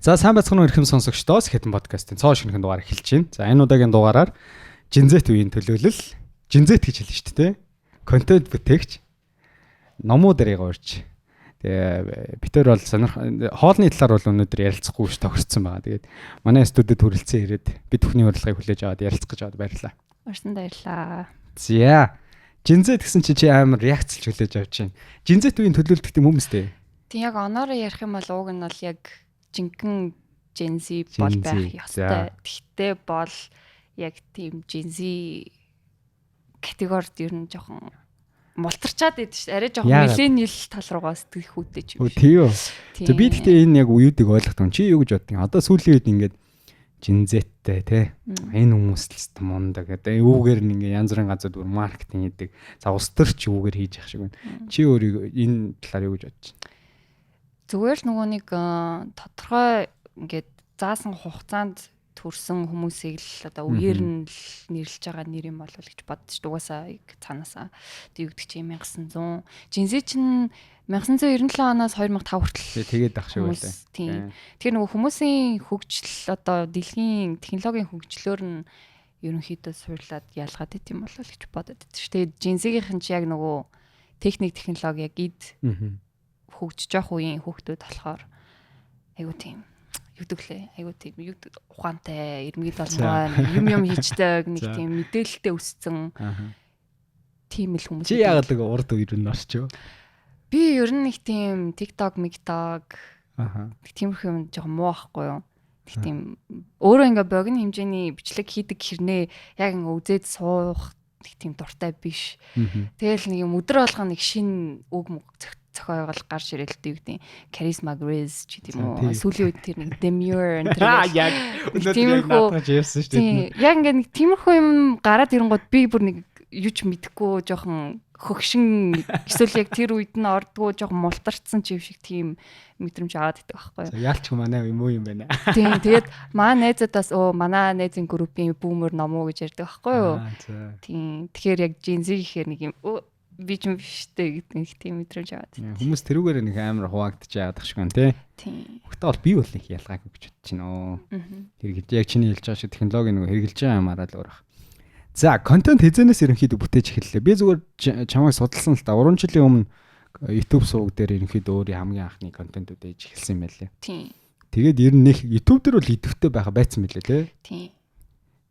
За, сайн байцгаана уу, эрхэм сонсогчдоо. Сэхэтэн подкастын цоо шинэхэн дугаар эхэлж байна. За, энэ удаагийн дугаараар Gen Z үеийн төлөөлөл, Gen Z гэж хэлнэ шүү дээ. Контент бүтээгч Номуу дэрийг урьж. Тэгээ бид тэр бол сонирх хоолны талаар бол өнөөдөр ярилцахгүй ш тохирцсон байгаа. Тэгээд манай студид хүрэлцэн ирээд бид бүхний урилгыг хүлээж аваад ярилцах гэж аваад баярлалаа. Урьсан баярлалаа. За. Gen Z гэсэн чи амар реакцлж хүлээж авч байна. Gen Z үеийн төлөөлдөг юм хүмүүстэй. Тийм, яг оноороо ярих юм бол уг нь бол яг жинхэнэ Gen Z бол байх ёстой. Тэгтээ бол яг тийм Gen Z категорид ер нь жоохон мултарчаад идэв шүү. Арай жоохон millennial тал руугаа сэтгэх үүдтэй ч юм шиг. Тийм үү. За, би тэгтээ энэ яг үеүүдийг ойлгох юм. Чи юу гэж боддог? Одоо сүүлийн үед ингээд Gen Z-тэй те энэ хүмүүс л мундаг гэдэг. Үүгээр нь ингээ янз бүрийн газар бүр маркетинг хийдэг. За, улс төр ч үүгээр хийж явах шиг байна. Чи өөрийгөө энэ талаар юу гэж бодож байна? Зүгээр л нөгөө нэг тодорхой ингээд заасан хугацаанд төрсэн хүмүүсийг л одоо үеэр нь л нэрлэж байгаа нэр юм болов гэж бодож ш. Угаасаа яг цаанаасаа тэг юу гэдэг чи 1900 Gen Z чинь 1997 оноос 2005 хүртэл тэгээд ах шиг байлаа. Тийм. Тэгэхээр нөгөө хүмүүсийн хөгжил, одоо дэлхийн технологийн хөгжлөөр нь ерөнхийдөө суурлаад ялгаад ит юм болов гэж бодод байдаг ш. Тэгээд Gen Z-ийн чи яг нөгөө техник, технологи яг эд хөгжиж явах үеийн хүүхдүүд болохоор айгу тийм юу гэдэг лээ, айгу тийм юу ухаантай, эрмэгэл болгоо юм юм хийждэг, нэг тийм мэдээлэлтэй өссөн тийм л хүмүүс. Чи яагаад л урд үер нь орчив? Би ер нь нэг тийм TikTok, MikTok нэг тиймэрхүү юм жоохон муу байхгүй юу? Нэг тийм өөрөө ингээ богино хэмжээний бичлэг хийдэг хэрнээ яг ингээ үзээд суух нэг тийм дуртай биш. Тэгэл нэг юм өдөр болгон нэг шин үг мөг зохиогол гарч ирэл дээ, юу гэдэг charisma, grace ч гэдэг юм уу. Сүүлийн үед тэр нэг demure энэ тэр яг өнөөдөр яг наадах ярьсан шүү дээ. Яг ингээ нэг тиймэрхүү юм гараад ирэнгууд би бүр нэг юу ч мэдэхгүй жоохон хөгшин эсвэл яг тэр үед нь ордгоо жоохон мултарцсан ч юм шиг тийм мэдрэмж аваад идэх байхгүй юу. Яалч манай юм уу юм байна. Тийм, тэгээд манай найзуудаас өө манай найзын группийн boomer Номуу гэж ярьдаг байхгүй юу. Тийм, тэгэхээр яг Gen Z гэхээр нэг юм би ч юм биш дээ гэдэг нэг тийм мэдрэмж аваад. Хүмүүс тэрүүгээр нэг амар хуваагдчих яадаг шиг байна тий. Тийм. Гэхдээ бол би бол нэг ялгаагүй гэж бодож байна оо. Хэрэгж яг чиний хэлж байгаа шиг технологи нэг хэрэгжилж байгаа юмараа л өөр ах. За, контент хэзээнээс ерөнхийдөө бүтээж эхэллээ? Би зүгээр чамайг судалсан л та. 3 жилийн өмнө YouTube сувг дээр ерөнхийдөө өөрийн хамгийн анхны контентууд ээж эхэлсэн юм байлээ. Тийм. Тэгээд ер нь нэг YouTube дээр бол идэвхтэй байха байцсан мэлээ тий. Тийм.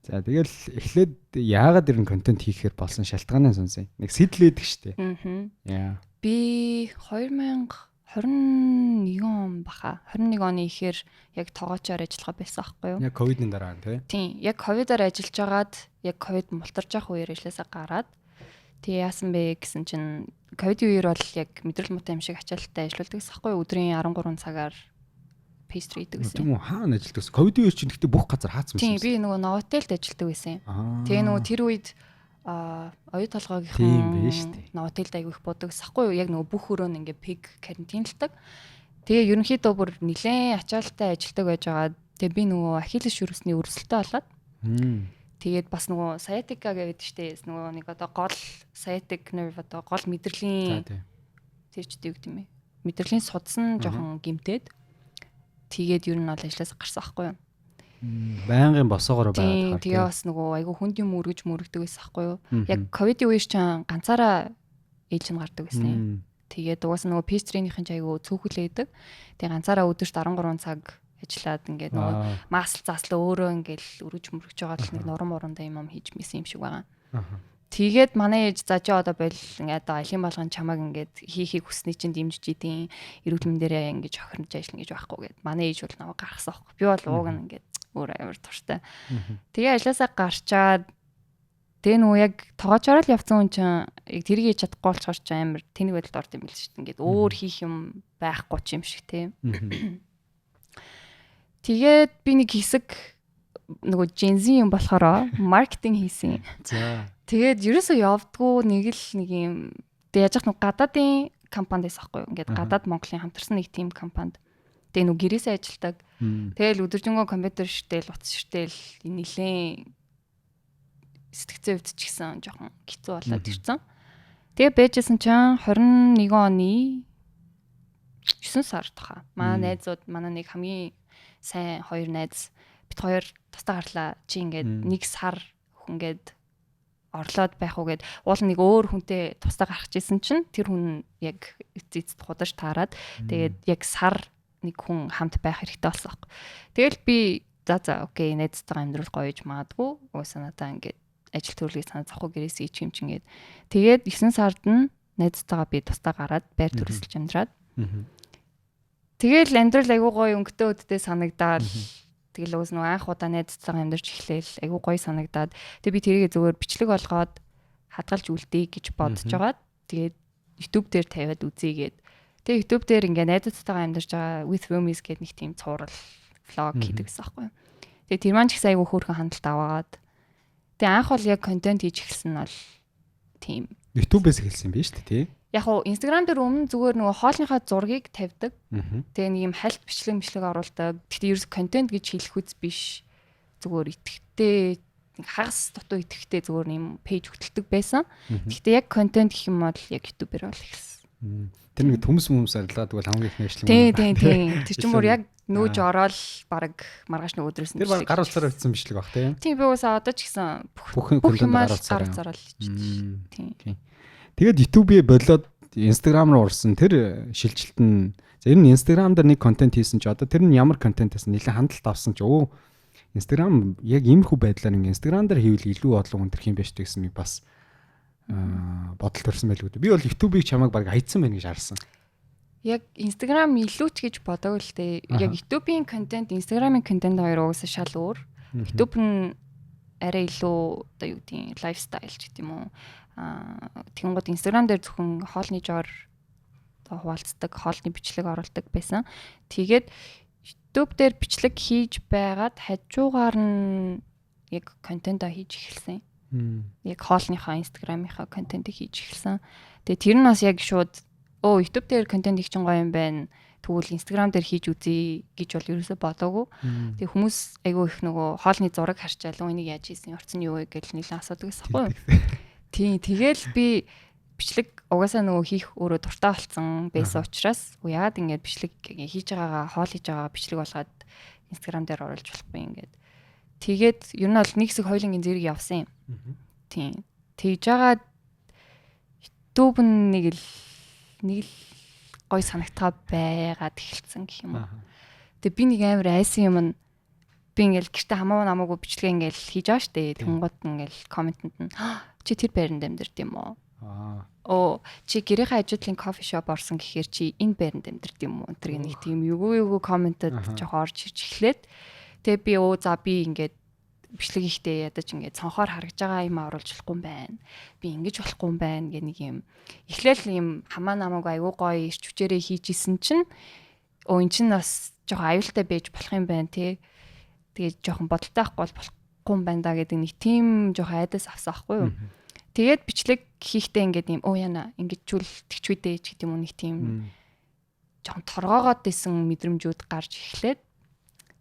За, тэгэл эхлээд яагаад ер нь контент хийхээр болсон шалтгаанаа сонсъё. Нэг сэтлээдэг штэ. Аа. Яа. Би 2021 он баха. 21 оны ихээр яг тоогоочоор ажиллагаа байсан байхгүй юу? Яг ковидын дараа тий. Тийм. Яг ковидоор ажиллаж байгаад, яг ковид мултарж явах үеэр ажилласаа гараад, тэгээ яасан бэ гэсэн чинь ковидын үеэр бол яг мэдрэл муутай юм шиг ачаалттай ажилладаг гэсэн байхгүй юу? Өдрийн 13 цагаар pastry хийдэг гэсэн. Тийм үү, хаана ажилладаг вэ? Ковидын үеэр чинь гэхдээ бүх газар хаацсан байсан. Тийм, би нөгөө Новотелд ажилладаг байсан. Тэгээ нөгөө тэр үед оюу толгойгийнхан Новотелд аягүй их будаг гэсэн юу? Яг нөгөө бүх өрөө нь ингээ пиг карантинлдаг. Тэгээ ерөнхийдөө бүр нилээн ачаалттай ажилладаг байж байгаа. Тэгээ би нөгөө ахиллес шүрвсний өрсөлтөө болоод. Тэгээд бас нөгөө sciatica гэдэг штэ, нөгөө нэг одоо гол sciatic nerve, одоо гол мэдрэлийн тэр ч юу гэдэг юм бэ? Мэдрэлийн судас нь жоохон гимтээд тэгээд ер нь бол ажилласаа гарсан байхгүй юу? Байнгын босоогоор байгаад. Тэгээ бас нөгөө айгүй хүнд юм өргөж мөрөгдөг байсан байхгүй юу? Яг ковидын үеэр чинь ганцаараа ээлж нь гардаг байсан. Тэгээд угаасаа нөгөө pastry-ийнхэн ч айгүй цөөхөлээ идэг. Тэгээ ганцаараа өдөрт 13 цаг ажиллаад ингээд нөгөө масл заслаа өөрөө ингээд өргөж мөргөж байгаа л нэг нурам урандаа юм юм хийж мисэн юм шиг байгаа. Тэгээд манай ээж за чи одоо бол ингээд одоо алийн болгон чамааг ингээд хийхийг хүсний чинь дэмжиж идээн, эрүүл мэндээрээ ингээд хохирч ажиллана гэж байхгүй гэд. Манай ээж бол намайг гаргасан байхгүй. Би бол ууг нь ингээд өөр амар дуртай. Тэгээ ажилласаа гарчаад тэгээ нөгөө яг тоогоочоор л явцсан хүн чинь яг тэрийг хийж чадахгүй болохоор ч амар тэнэг байдалд орд юм бил шүү дээ. Ингээд өөр хийх юм байхгүй ч юм шиг те. Тэгээд би нэг хэсэг нөгөө Gen Z юм болохоор маркетинг хийсэн. За. Тэгээд ерөөсөө явдггүй нэг л нэг юм тэг яаж яах нэг гадаадын компанид байсан байхгүй юу. Ингээд гадаад Монголын хамтарсан нэг тим компанид. Тэгээ нөгөө гэрээсээ ажилтдаг. Тэгэл өдөржингөө компьютер штэл, утас штэл нилээн сэтгцэн хувьд ч гэсэн жоохон хэцүү болоод ирсэн. Тэгээ байжсэн чинь 21 оны 9 сард хаа. Манай найзууд, манай нэг хамгийн сайн хоёр найз бит хоёр тусдаа гарлаа. Чи ингээд нэг сар ингээд орлоод байх уу гэд уул нэг өөр хүнтэй тусдаа гарах гэсэн чинь тэр хүн яг эцэст худаж таарад тэгээд яг сар нэг хүн хамт байх хэрэгтэй болсон аахгүй. Тэгэл би за окей, найзтайгаа амьдрал гоё гэж магадгүй. Уусаа надаа ингээд ажил төрлийг санаа зовхгүй гэрээс ич юм чинь гээд. Тэгээд 9 сард нь найзтайгаа би тусдаа гараад байр төрөсөлж амьдраад. Тэгэл амьдрал айгуу гоё өнгөтэй өдтэй санагдаал. Тэгэл уус нөгөө анх удаа найзтайгаа амьдарч эхлээл айгуу гоё санагдаад. Тэгээ би тэрийг зүгээр бичлэг болгоод хадгалж үлдээе гэж бодож байгаад тэгээд YouTube дээр тавиад үзье гээд. Тэгээ YouTube дээр ингээ найзтайгаа амьдарч байгаа with roomies гэдэг нэг тийм цуврал vlog хийдэг гэсэн аахгүй юу. Тэгээ тэр маань ч гэсэн айгуу хөөрхөн хандлт аваад. Тэгээ анх бол яг контент хийж эхэлсэн нь бол тийм YouTube-ээс эхэлсэн юм биш үү, тий? Яг уу Instagram дээр өмнө зүгээр нөгөө хоолныхаа зургийг тавьдаг. Тэгээ нэг юм хальт бичлэг оруулдаг. Гэхдээ ерөөс контент гэж хэлэх үз биш. Зүгээр итгэвтэй нэг хагас дутуу итгэвтэй зүгээр юм page хөтэлдэг байсан. Гэхдээ яг контент гэх юм бол яг YouTube-ээр бол эхэлсэн. Тэр нэг төмс мөмс арилгаад тэгвэл хамгийн их нэшлэн. Тийм. Тэр чинь бүр яг нөөж ороод бараг маргааш нэг өдрөөс нь. Тэр бараг гар утсаар бичсэн бичлэг баг тийм. Тийм, би уусаа одоо ч гэсэн бүх юм гар утсаар л хийчихсэн. Тийм. Тэгээд YouTube-ийг болоод Instagram руу орсон тэр шилжилт нь за ер нь Instagram дээр нэг контент хийсэн чи одоо тэр нь ямар контент байсан нэлээд хандлт авсан чи өө Instagram яг иймэрхүү байдлаар ингээ Instagram дээр хийвэл илүү олон хүн төрөх юм байна шүү гэсэн нэг бас бодол төрсэн байлгүй дээ. Би бол YouTube-ийг чамайг баг хайцсан байна гэж харсан. Яг Instagram илүү ч гэж бодоагүй л дээ. Яг YouTube-ийн контент, Instagram-ийн контент хоёр угаасаа шал өөр. YouTube нь арай илүү одоо юу гэдгийг lifestyle ч гэдэг юм уу. Тэгэнгүүт Instagram дээр зөвхөн хоолны жор одоо хуваалцдаг, хоолны бичлэг оруулдаг байсан. Тэгээд YouTube дээр бичлэг хийж байгаад хажуугаар нь яг контентоо хийж эхэлсэн. Яг хоолныхоо Instagram-ийнхаа контентыг хийж эхэлсэн. Тэгээ тэр нь бас яг шууд YouTube дээр контент их чинь гоё юм байна. Тэгвэл Instagram дээр хийж үзье гэж бол ерөөсөө бодоогүй. Тэгээ хүмүүс айгүй их нөгөө хоолны зураг харчаал энийг яаж хийсэн, орц нь юу вэ гэж нэлээд асуудаг гэсэн байхгүй юу? Тийм, тэгэл би бичлэг угаасаа нөгөө хийх өөрөө дуртай болсон байсан учраас яагаад ингэж бичлэг хийж байгаагаа хоол хийж байгаа бичлэг болгоод Instagram дээр оруулж болохгүй ингээд. Тэгээд ер нь бол нэг хэсэг хоёулангийн зэрэг явсан юм. Тийм. Тэгж байгаа YouTube нь нэг л гой санагтгаа байгаад эхэлсэн гэх юм уу. Тэгээ би нэг амар айсан юм нь би ингээл гэртээ хамаагүй намаагүй бичлэгээ ингээл хийж байгаа штэ. Тэнгууд ингээл комментэнд нь чи тэр байранд амьдард юм уу? Оо чи гэрийнхээ хажуудлын coffee shop орсон гэхээр чи энэ байранд амьдард юм уу? Тэр нэг тийм югуу комментэд жоох орж ирж эхлээд тэгээ би за би ингээд бичлэг хийхдээ ядаж ингээд цонхоор харагдж байгаа юм оруулж болохгүй юм байна. Би ингэж болохгүй юм байна гэх нэг юм. Эхлээл юм хамаа намаагүй айгуу гоё ирч хүчээрээ хийж исэн чинь эн чинь бас жоохон аюултай байж болох юм байна тий. Тэгээд жоохон бодолтой байхгүй бол болохгүй юм байна да гэдэг нэг тийм жоохон айдас авсан байхгүй юу. Тэгээд бичлэг хийхдээ ингээд юм яна ингэж чүл тэгчвэдэ ч гэдэг юм уу нэг тийм жоохон торгоогоод исэн мэдрэмжүүд гарч эхлээд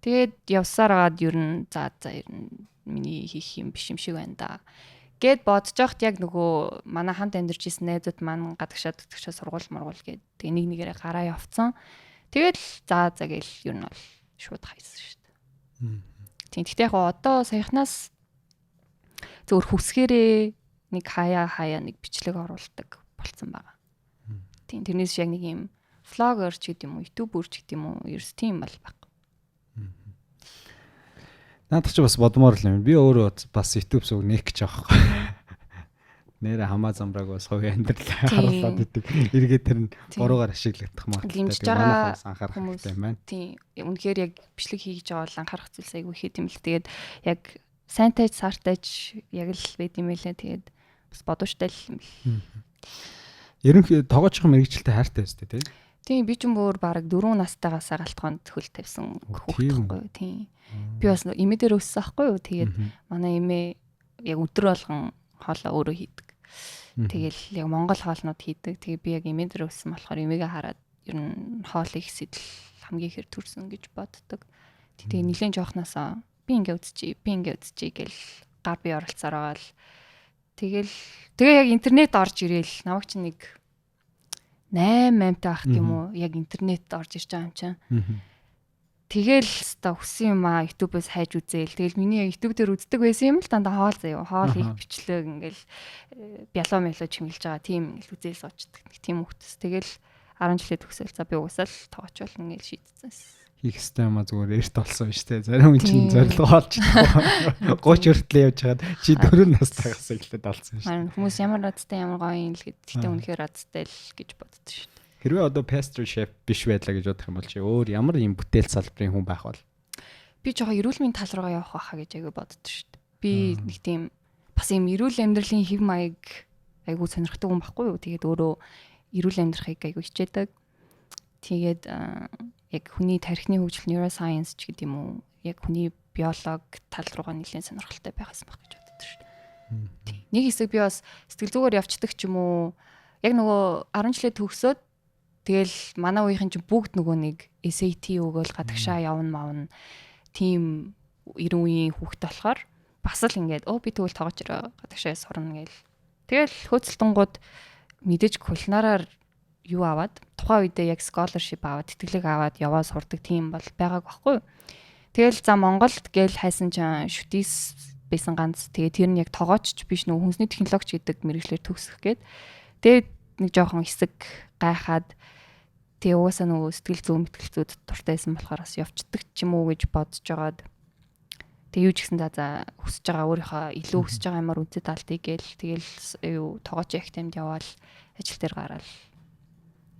тэгээд явсаар агаад ер нь за ер нь миний хийх юм биш юм шиг байна да гэд бодож байхад яг нөгөө манай хамт амьдарч исэн найзууд маань гадагшаа дутагшаа сургууль мургуул гээд тэгээ нэг нэгээрээ гараа явцсан. Тэгээд за гээл ер нь бол шууд хайсан шүү дээ. Тийм. Гэхдээ яг одоо саяхнаас зөвхөн хүсгээрээ нэг хаяа нэг бичлэг оруулдаг болцсон байгаа. Тийм. Тэрнээс яг нэг юм vlogger ч гэдэг юм уу, YouTuber ч гэдэг юм уу, ерөөс тийм бол баг. Надад ч бас бодмоор л юм. Би өөрөө бас YouTube сувг нээх гэж байгаа байхгүй. Нэрэ хамаа замбрааг бас хувийн амьдрал харуулад идэг. Эргээд тэр нь буруугаар ашиглагдах магадлалтай. Тэгээ манайх бас анхаарах хэрэгтэй юм байна. Тийм. Үнэхээр яг бичлэг хийж байгаа бол анхаарах зүйлс айгүй ихэд юм л. Тэгээд яг сайнтай сартайч яг л байд юм лээ. Тэгээд бас бодууштай л юм л. Ерөнхий тоогоочихын мэрэгчлээ хайртай өстэй тий. Тийм, би ч бүр бараг 4 настайгаасаа галтгоонд хөл тавьсан хүүхэд байхгүй юу. Тийм. Би бас эмээ дээр өссөн байхгүй юу. Тэгээд манай эмээ яг өдөр болгон хоолоо өөрөө хийдэг. Тэгэл яг монгол хоолнууд хийдэг. Тэгээ би яг эмээ дээр өссөн болохоор эмээгээ хараад ер нь хоол их сэтэл хамгийн ихээр төрсөн гэж боддог. Тэгээ нилээн жоохноосоо би ингээ үзчихье, би ингээ үзчихье гэл гар бие оролцоор байгаа л. Тэгэл тэгээ яг интернет орж ирээл намайг чинь нэг 8 8 таах юм уу яг интернет орж ирж байгаа юм чинь. Тэгэл өста хүссэн юм аа YouTube-ээс хайж үзээл. Тэгэл миний яг YouTube дээр үздэг байсан юм л дандаа хоол заяа. Хоол хийх бичлэг ингээл бялоо мэлөө чимгэлж байгаа тийм ингээл үзээл суучдаг. Нэг тийм хүүхдс. Тэгэл 10 жилээ төгсөөл за би угсаал тоогооч болно ингээл шийдсэн. Хийх ёстой юм а зүгээр эрт болсон шүү дээ. Зарим хүн чинь зорилгоо олж чадахгүй. 30 хүртлээ явж хагаад чи 4 настайгаас эхлээд олсон шүү дээ. Хүмүүс ямар радтай ямар гоё юм л гэд. Гэтэ үнэхээр радтай л гэж боддоо шүү дээ. Хэрвээ одоо pastry chef биш байлаа гэж бодох юм бол чи өөр ямар юм бүтээл салбарын хүн байх бол? Би жоохон эрүүл мэндийн тал руугаа явах байхаа гэж айгүй боддоо шүү дээ. Би нэг тийм бас юм эрүүл амьдралын хэв маяг айгүй сонирхдаг хүн байхгүй юу? Тэгээд өөрөө эрүүл амьдрахыг айгүй хичээдэг. Тэгээд яг хүний тархины хөгжил neuroscience ч гэдэг юм уу? Яг хүний биологи тал руугаа нэлээд сонирхолтой байх байсан байх гэж боддог шүү дээ. Нэг хэсэг би бас сэтгэл зүгээр явцдаг ч юм уу? Яг нөгөө 10 жилээ төгсөөд тэгэл манай үеийнхэн чинь бүгд нөгөө нэг SAT өгөөл гадагшаа явна мавна тийм 90 үеийн хүүхэд болохоор бас л ингээд өө би тэгвэл тоогооч гадагшаа сурна гээл. Тэгэл хөөцөлтөнгууд мэдээж кулинараар юу аваад тухайн үедээ яг scholarship аваад тэтгэлэг аваад яваа сурдаг тийм бол байгааг байхгүй юу. Тэгэл за Монголд гээл хайсан чинь шүтис байсан ганц. Тэгээ тэр нь яг тогоочч биш нөгөө хүнсний технологич гэдэг мэргэжлээр төгсөх гээд. Тэгээд нэг жоохон хэсэг гайхаад тэгээ угаасаа нөгөө сэтгэл зүйн мэтгэл зүйд дуртай байсан болохоор бас явцдаг ч юм уу гэж бодож жагаад тэгээ юу ч гэсэн за хүсэж байгаа өөрийнхөө илүү хүсэж байгаа юмар үзээд алдъя гээл тэгэл юу тогооч академид яваал ажил дээр гараал.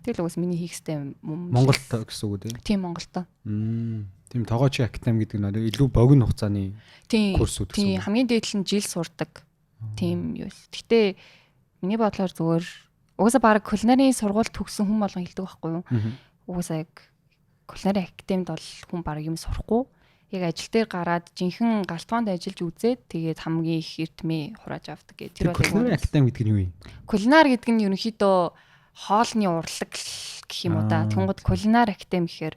Тэгэл угаас миний хийх ёстой юм Монголд гэсэн үг үү? Тийм Монголд. Тийм тогоочийн академи гэдэг нь илүү богино хугацааны курсүүд гэсэн үг. Тийм хамгийн дээд нь жил сурдаг. Тийм юу. Гэтэ миний бодлоор зүгээр угаасаа баг кулинарын сургууль төгссөн хүн болгон хэлдэг байхгүй юу? Угаасаа яг кулинарын академид бол хүн баг юм сурахгүй. Яг ажил дээр гараад жинхэнэ галтгоонд ажиллаж үзээд тэгээд хамгийн их эрдмээ хурааж авдаг гэх. Тэр бол кулинарын академи гэдэг нь юу юм? Кулинар гэдэг нь ерөнхийдөө хоолны урлаг гэх юм уу да. Тэнгууд кулинар академи гэхээр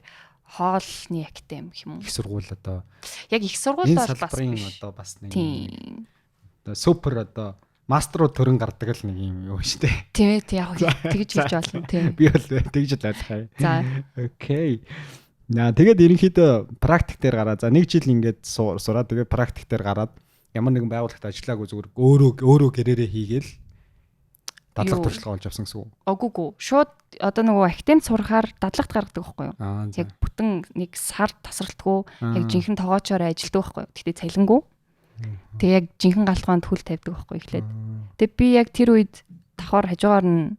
хоолны академи гэх юм уу? Их сургууль одоо. Яг их сургууль бол бас биш. Одоо бас нэг одоо супер одоо маструуд төрөн гардаг л нэг юм юу шүү дээ. Тийм ээ, яг тэгж хэлж болно тийм. Би бол тэгж л ойлгох юм. За. Окей. Наа тэгээд ерөнхийдөө практик дээр гараад за нэг жил ингээд сураад тэгээд практик дээр гараад ямар нэгэн байгууллагт ажиллаагүй зүгээр өөрөө гэрээрээ хийгээл дадлага туршлага олж авсан гэсэн үг. Үгүй. Шууд одоо нөгөө академид сурахаар дадлагт гаргадаг байхгүй юу? Яг бүтэн нэг сар тасралтгүй яг жинхэнэ тоогоочоор ажилладаг байхгүй юу? Гэтэ цалингүй. Тэг яг жинхэнэ галтгоонд хөл тавьдаг байхгүй эхлээд. Тэг би яг тэр үед давхар хажуугаар нь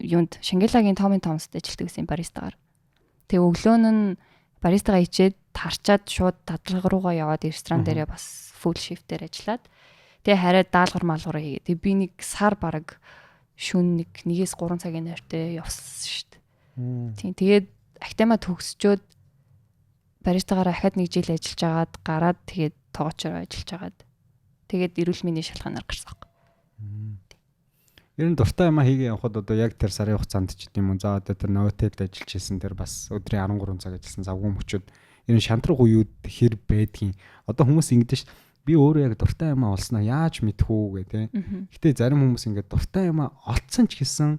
юунд Шангилагийн Томын Томсд ажилладаг гэсэн баристагаар. Тэг өглөө нь баристагаа ичээд тарчаад шууд дадлага руугаа яваад ресторан дээрээ бас full shift дээр ажиллаад тэг хараа даалгавар маалгавар хийгээ. Тэг би нэг сар бараг шүн нэг 1-3 цагийн нойртой явсан шүү дээ. Тийм тэгээд академиа төгсчөөд баристагаараа ахаад нэг жил ажиллаж агаад гараад тэгээд тоогоочоор ажиллаж агаад тэгээд эрүүл мэндийн шалгаанаар гарсан байхгүй. Ер нь дуртай юмаа хийгээ явхад одоо яг тэр сарын хугацаанд ч гэдэм юм уу. За одоо тэр Novotel ажиллаж исэн тэр бас өдрийн 13 цаг ажилласан завгүй мөчүүд ер нь шантрах үеуд хэр байдгийг одоо хүмүүс ингэдэж ш би өөрөө яг дуртай юмаа олсноо яаж мэдэх үү гэ тэ. Гэтэ зарим хүмүүс ингээд дуртай юмаа олцсон ч гэсэн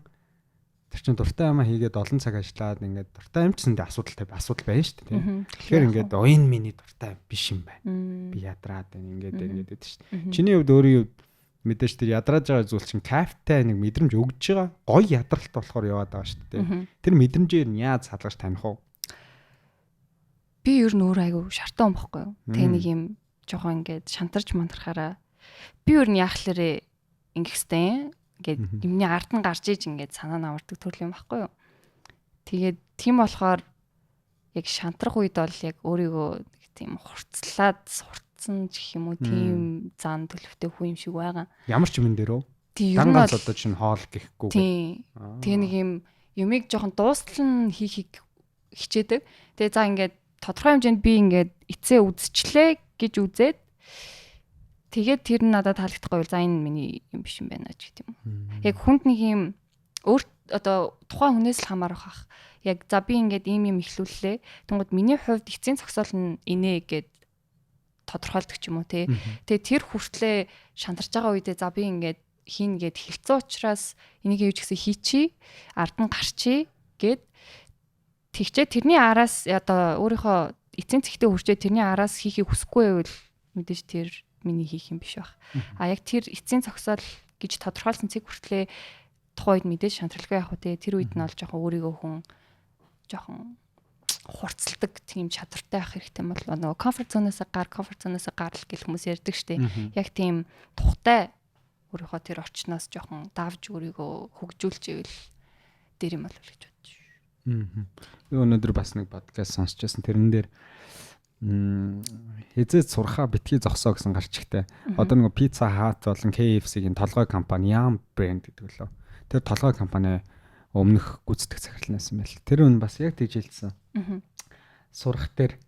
тэр чин дуртай юмаа хийгээд олон цаг ажиллаад ингээд дуртай юм чсэндээ асуудал байна шүү дээ тэ. Тэгэхээр ингээд энэ миний дуртай биш юм байна. Би ядраад байна ингээд ингээд гэдэг шүү дээ. Чиний хувьд өөрийн хувьд мэдээж тэр ядрааж байгаа зүйл чинь кайфтай нэг мэдрэмж өгж байгаа гоё ядралт болохоор яваад байгаа шүү дээ. Тэр мэдрэмжээр нь яаж салгаж таних вэ? Би ер нь өөр айгу шартаа юм бохгүй юу. Тэгээ нэг юм жоохон ингээд шантарч мантрахаараа би ер нь яахлаарэ ингэх хэвтэй ингээд юмны ард нь гарч иж ингээд санаа нь авардаг төрөл юм баггүй юу. Тэгээд тийм болохоор яг шантрах үед бол яг өөрийгөө нэг тийм хурцлаад сурцсан ч гэх юм уу тийм зан төлөвтэй хүн юм шиг байгаа. Ямар ч юм дээр үү? Тийм ганц одоо чинь хоол гэхгүй. Тийм. Тэгээ нэг юм юмыг жоохон дуустал нь хийхийг хичээдэг. Тэгээ за ингээд тодорхой хэмжээнд би ингээд эцээ үзчихлээ гэж үзээд тэгээд тэр нь надад таалагдахгүй бол за энэ миний юм биш юм байна ч гэдэг юм. Яг хүнд нэг юм өөр одоо тухайн хүнээс л хамаарах ах. Яг за би ингээд ийм юм эхлүүллээ. Тэнгууд миний хувьд эцсийн зогсоол нь инээ гэд тодорхойлдог ч юм уу те. Тэгээ тэр хүртлээ шантарч байгаа үедээ за би ингээд хийн гэд хэлцэн учраас энийг юу ч гэсэн хийчи, ард нь гарчи гэд Тэгчээ тэрний араас одоо өөрийнхөө эцсийн цэгтээ хүрчээ тэрний араас хийхийг хүсэхгүй байвал мэдээж тэр миний хийх юм биш байх. А яг тэр эцсийн зогсоол гэж тодорхойлсон цэг хүртлээ тухайн үед мэдээж шантралгүй явах үү те. Тэр үед нь бол жоохон өөрийгөө хүн жоохон хурцлдаг тийм чадвартай байх хэрэгтэй бол нөгөө comfort zone-оос гар, comfort zone-оос гарал гэх хүмүүс ярьдаг штэ. Яг тийм тухтай өөрийнхөө тэр орчноос жоохон давж өөрийгөө хөгжүүлж ивэл дээр юм болов гэж бодож. Би өнөөдөр бас нэг подкаст сонсч байсан. Тэрэн дээр хэзээ сурхаа битгий зогсоо гэсэн гарчигтай. Одоо нөгөө Pizza Hut болон KFC-ийн толгой компани Yum брэнд гэдэг лөө. Тэр толгой компани өмнөх гүйцэтгэх захирал байсан байл. Тэр үн бас яг тэгж хэлсэн. Сурах дээр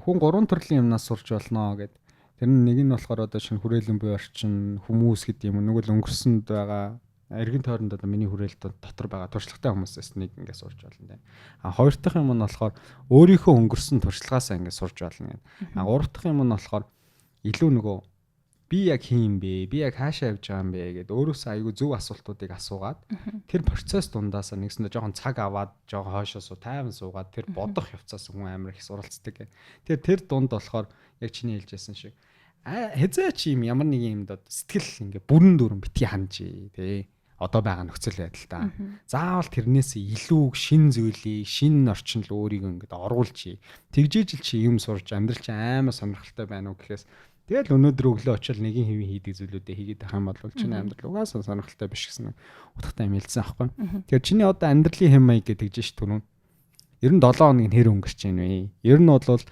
хүн гурван төрлийн юмнаас сурч болно гэд. Тэр нь нэг нь болохоор одоо шинэ хүрээлэн буй орчин, хүмүүс гэдэг юм. Нөгөө л өнгөрсөнд байгаа эргэн тойронд одоо миний хүрээлэлд дотор байгаа туршлагатай хүмүүсээс нэг ингээд сурч болно тийм. А хоёр дахь юм нь болохоор өөрийнхөө өнгөрсөн туршлагаасаа ингээд сурч болно гэдэг. А гурав дахь юм нь болохоор илүү нөгөө би яг хин юм бэ? Би яг хаашаа явж байгаа юм бэ гэд өөрөөсөө айгүй зөв асуултуудыг асуугаад тэр процесс дундаасаа нэгсэндээ жоохон цаг аваад жоохон хойшоосоо тайван суугаад тэр бодох явцаас хүн амар их суралцдаг гэх. Тэр тэр дунд болохоор яг чиний хэлжсэн шиг хэзээ чи юм ямар нэг юмд сэтгэл ингээ бүрэн дүүрэн битгий ханжээ тий одоо байгаа нөхцөл байдал та. Заавал тэрнээс илүү шин зүйлийг, шин орчин л өөрийгөө ингээд оруулж. Тэгжээж л чи юм сурч амьдрал чи амар сонирхолтой байна уу гэхээс тэгэл өнөөдөр өглөө очил нэгin хэвийн хийдэг зүйлүүдээ хийгээд байх юм бол чиний амьдрал угаасаа сонирхолтой биш гэсэн утгатай юм хэлсэн аахгүй. Тэгэхээр чиний одоо амьдралын хэм маяг гэдэг жиш түрүүн. Ер нь 7 хоног нь хэр өнгөрч байна вэ? Ер нь бол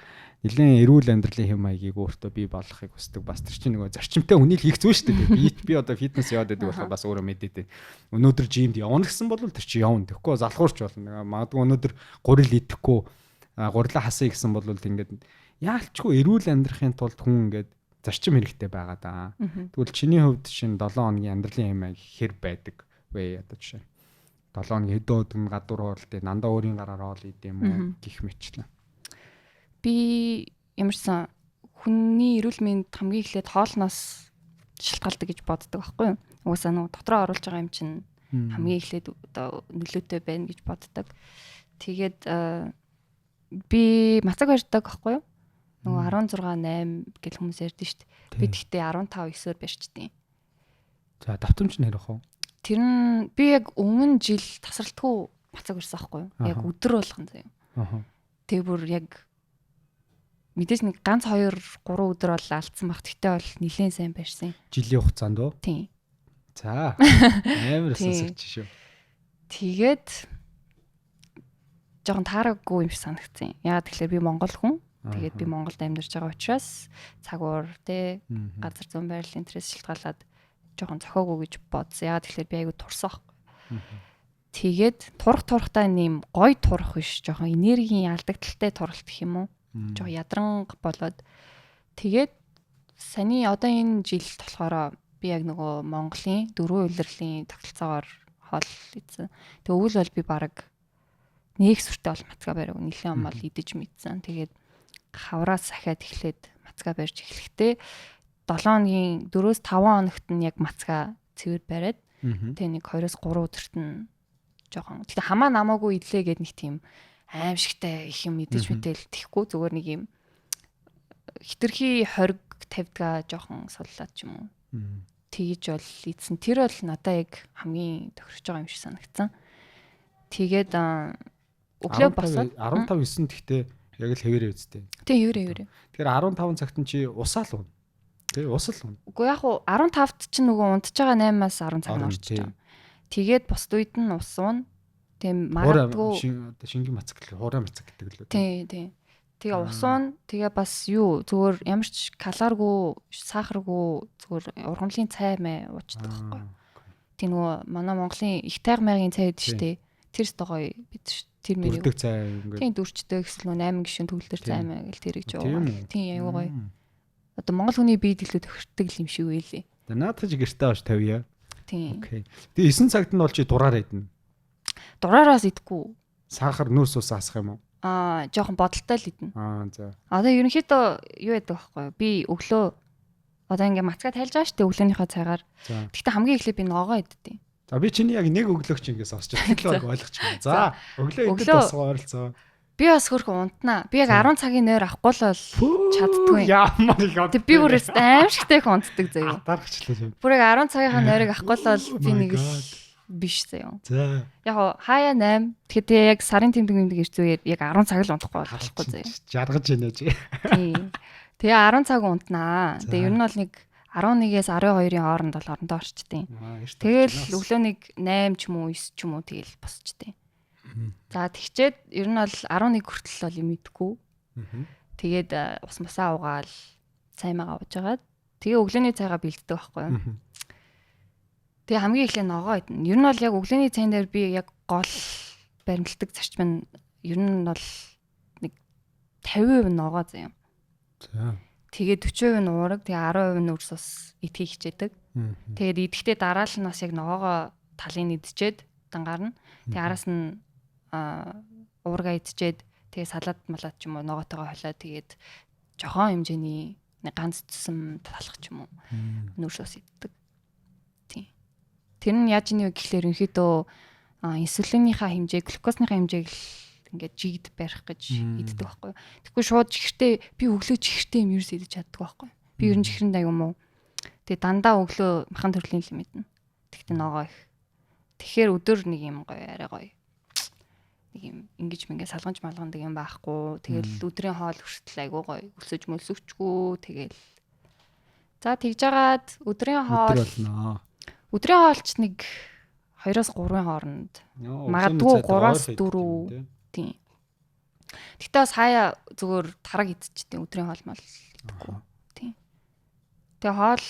нэлээд эрүүл амьдралын хэм маягийг өөртөө бий болгохыг хүсдэг. Бас тэр чинь нөгөө зарчимтай хүний л хийх зүйл шүү дээ. Би одоо фитнес яваад байдаг болохоор бас өөрөө мэдээд байна. Өнөөдөр жимд явна гэсэн бол тэр чинь явна. Тэгэхгүй залхуурч болно. Магадгүй өнөөдөр гурил идэхгүй гурилаа хасъя гэсэн бол ингээд яалчгүй эрүүл амьдрахын тулд хүн ингээд зарчим хэрэгтэй байгаа даа. Тэгвэл чиний хувьд чинь 7 хоногийн амьдралын хэм маяг хэр байдаг вэ одоо жишээ. 7 хоног хэдэн өдөр нь гадуур хоолтой нандаа өөрийн гараар хоол идэм үү гих мэтчлэн. Би ямарсан хүний эрүүл мэнд хамгийн эхлээд хоолноос шалтгаалдаг гэж боддог байхгүй юу? Угаасаа нөгөө дотроо оруулж байгаа юм чинь хамгийн эхлээд одоо нөлөөтэй байна гэж боддог. Тэгээд би мацаг барьдаг байхгүй юу? Нөгөө 16 8 гэл хүмүүс ярьдэн шүү дээ. Би тэгтээ 15 9-оор барьчдیں۔ За давтамж нь хэрэг хөө? Тэр нь би яг өмнө жил тасралтгүй мацаг барьсан байхгүй юу? Яг өдөр болгон заяа. Тэгээ бүр яг мэдээж нэг ганц 2 3 өдөр бол алдсан баг. Тэгтээ бол нилээн сайн барьсан. Жилийн хугацаанд уу? Тийм. За. Амар сонсогч шүү. Тэгээд жоохон таараагүй юм шиг санагдсан. Яагаад тэгэхээр би монгол хүн. Тэгээд би Монголд амьдарч байгаа учраас цаг уур те газар зүүн байрлалын интерес шалтгаалаад жоохон зохиогүй гэж бодсон. Яагаад тэгэхээр би айгүй турсан байхгүй. Тэгээд турах турахтаа нэм гой турах биш жоохон энергийн алдагдaltaй туралт гэх юм уу? Жоохон ядранг болоод тэгээд саний одоо энэ жилд болохоор би яг нөгөө Монголын дөрвөн улирлын тогтолцоогоор хоол идсэн. Тэгээ өвөл бол би бараг нэг сүртэй бол мацгаа бариаг нэлээд юм бол идэж мэдсэн. Тэгээд хавраас сахиад эхлээд мацгаа барьж эхлэхдээ 7 хоногийн 4-5 хоногт нь яг мацгаа цэвэр бариад тэгээ нэг 2-3 өдөрт нь жоохон гэхдээ хамаа намаагүй идлээ гэд нэг тийм аимшигтай их юм идэж мэтэл тэхгүй зүгээр нэг юм хитрхи хориг тавьдгаа жоохон суллаад ч юм уу. Тэгэж бол идсэн. Тэр бол надаа яг хамгийн тохирч байгаа юм шиг санагдсан. Тэгээд өглөө босоод 15 9 тэгтээ яг л хэвээрээ үсттэй. Тийм хэвээрээ. Тэгэхээр 15 цагт нь чи усаал уuna. Тэ ус л уuna. Үгүй яг уу 15-т чинь нөгөө унтж байгаа 8-аас 10 цаг нь орчиж байгаа. Тэгээд бусд үед нь ус уuna. Тийм магадгүй шингэн мацаг гэх хуурай мацаг гэдэг лөө. Тийм тийм. Тэгээ ус уuna. Тэгээ бас юу зүгээр ямар ч калоргүй, сахаргүй зүгээр ургамлын цай мэй уучдаг байхгүй. Тийм нөгөө манай Монголын их тайг майгийн цай гэдэг шүү дээ. Тэр өстой гоё бид тэр мэрийг. Дүрдэг цай ингээд. Тийм дүрчдэг эсвэл нөгөө 8 гишүүн төгөлдөр цай мэй гэл тэрийг ч уугаа. Тийм аюу гоё. Одоо монгол хүний биед илүү тохирдог юм шиг байлээ. Наадах чи гэртээ авч тавья. Тийм. Окей. Тэгээ 9 цагт нь бол чи дураар идэнэ. Дураараас идэхгүй. Сахар нүүрс ус асах юм уу? Аа, жоохон бодолтой л идэнэ. Аа, за. Одоо ерөнхийдөө юу яадаг байхгүй юу? Би өглөө одоо ингээ мацгаа тайлж байгаа шүү дээ өглөөнийхөө цагаар. Гэхдээ хамгийн эхлээд би ногоо иддэг. За би чиний яг нэг өглөөгч ингэ сонсч тэгэл баг ойлгочих юм. За өглөө идэл бас ойролцоо. Би бас хөрхөн унтнаа. Би яг 10 цагийн нойр авахгүй л бол чаддгүй. Ямар их Тэг би бүр аимшигтай их унтдаг заяа. Атархчлаа юм. Бүр яг 10 цагийнхаа нойрыг авахгүй л бол би нэг л биш заяа. За. Яг хаяа 8. Тэгэхээр тэгээ яг сарын тэмдэг нэмдэг ирцүүгээр яг 10 цаг л унтахгүй болохгүй заяа. Жаргаж ийнэ чи. Тийм. Тэгээ 10 цаг унтнаа. Тэгээ ер нь бол нэг 11-ээс 12-ын хооронд бол орондоо орчдیں۔ Тэгэл өглөө нэг 8 ч юм уу 9 ч юм уу тэгэл босчдیں۔ За тэгчээд ер нь бол 11 хүртэл бол юм идэхгүй. Тэгээд ус мусаа угаал цаймагаа ууж агаад тэгээ өглөөний цайгаа бэлддэг байхгүй юу. Тэгээ хамгийн эхлээ ногоо идэнэ. Ер нь бол яг өглөөний цайн дээр би яг гол баримтлагдаг зарчим нь ер нь бол нэг 50% ногоо заяа. За. Тэгээд 40% нь уураг, тэгээ 10% нь үрс ус идэхийг хичээдэг. Тэгээд идэхдээ дараал нь бас яг ногоогоо талын идчихэд дангаар нь. Тэгээ араас нь уургаа идчихэд тэгээ салат малат ч юм уу ногоотойгоо холио тэгээд жохон хэмжээний нэг ганц цэсэм талах ч юм уу нүүрс ус иддэг. Тийм. Тэр нь яаж ийнэ вэ гэхлээр ерөнхийдөө инсулиныхаа хэмжээ, глюкозныхаа хэмжээг л ингээд жигд барих гэж иддэг байхгүй юу. Тэгэхгүй шууд чихэртэй би өглөө чихэртэй юм ерөөс идэж чаддаг байхгүй юу. Би ер нь чихрэнд аяг юм уу. Тэгээ дандаа өглөө махан төрлийн л юм идэнэ. Тэгтээ ногоо их. Тэгэхээр өдөр нэг юм гоё арай гоё. Нэг юм ингэж мингээ салганж малгандаг юм байхгүй. Тэгэл өдрийн хоол хүртэл айгүй гоё. Өлсөж мөлсөгчгүй. Тэгэл. За тэгж жагаад өдрийн хоол Өдөр болно. Өдрийн хоолч нэг 2-оос 3-ын хооронд. Магадгүй 3-аас 4. Тийм. Тэгтээ бас хаяа зүгээр тараг идчихдэг өдрийн хоол мал идэхгүй. Тийм. Тэгээ хоол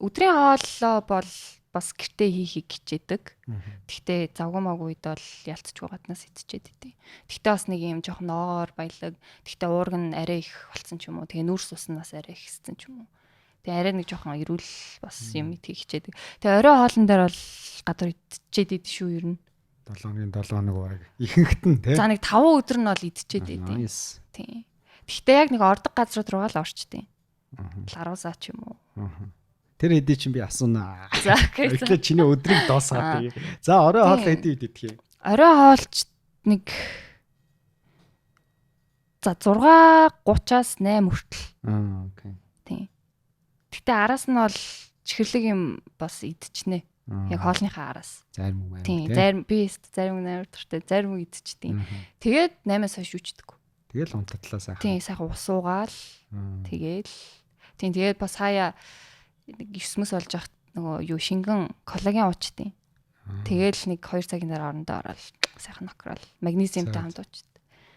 өдрийн хооллоо бол бас гэртээ хийхийг хичээдэг. Тэгтээ завгүй маг үед бол ялцчгүй гаднаас идчихэд идэв. Тэгтээ бас нэг юм жоохон ногоогоор баялаг. Тэгтээ уург нь арай их болцсон ч юм уу. Тэгээ нүүрс ус нь бас арай их хэссэн ч юм уу. Тэгээ арай нэг жоохон эрүүл бас юм идэхийг хичээдэг. Тэгээ орой хоолн дээр бол гадуур идчихэд идэв шүү ер нь. 7 хоногийн 7 хоног бараг ихэнхт нь тий. За нэг 5 өдөр нь бол идчихэд идэв. Nice. Тийм. Тэгтээ яг нэг ордог газрууд руугаа л орчдیں۔ Ларвсаа ч юм уу. Тэр хэдий чинь би асуунаа. За окей. Тэгэхээр чиний өдрийг дуусгаад. За орой хоол хэдий үед идэх юм? Орой хоолч нэг за 6:30-аас 8 хүртэл. Аа окей. Тийм. Тэгтээ араас нь бол чихэрлэг юм бас идчихнэ. Яг хоолныхаа араас. Зарим юм Тийм, зарим би зарим амар дуртай, зарим идчихдэг. Тэгээд 8-аас хойш үчдэг. Тэгэл унтатлаа сайхан. Тийм, сайхан ус уугаал. Тэгэл. Тийм, тэгээд бас хаяа нэг 9-мөс болж яхад нөгөө юу шингэн коллаген уучдیں۔ Тэгэл нэг 2 цагийн дараа орондоо ороод сайхан нокрол магнезиумтай хамт уучд.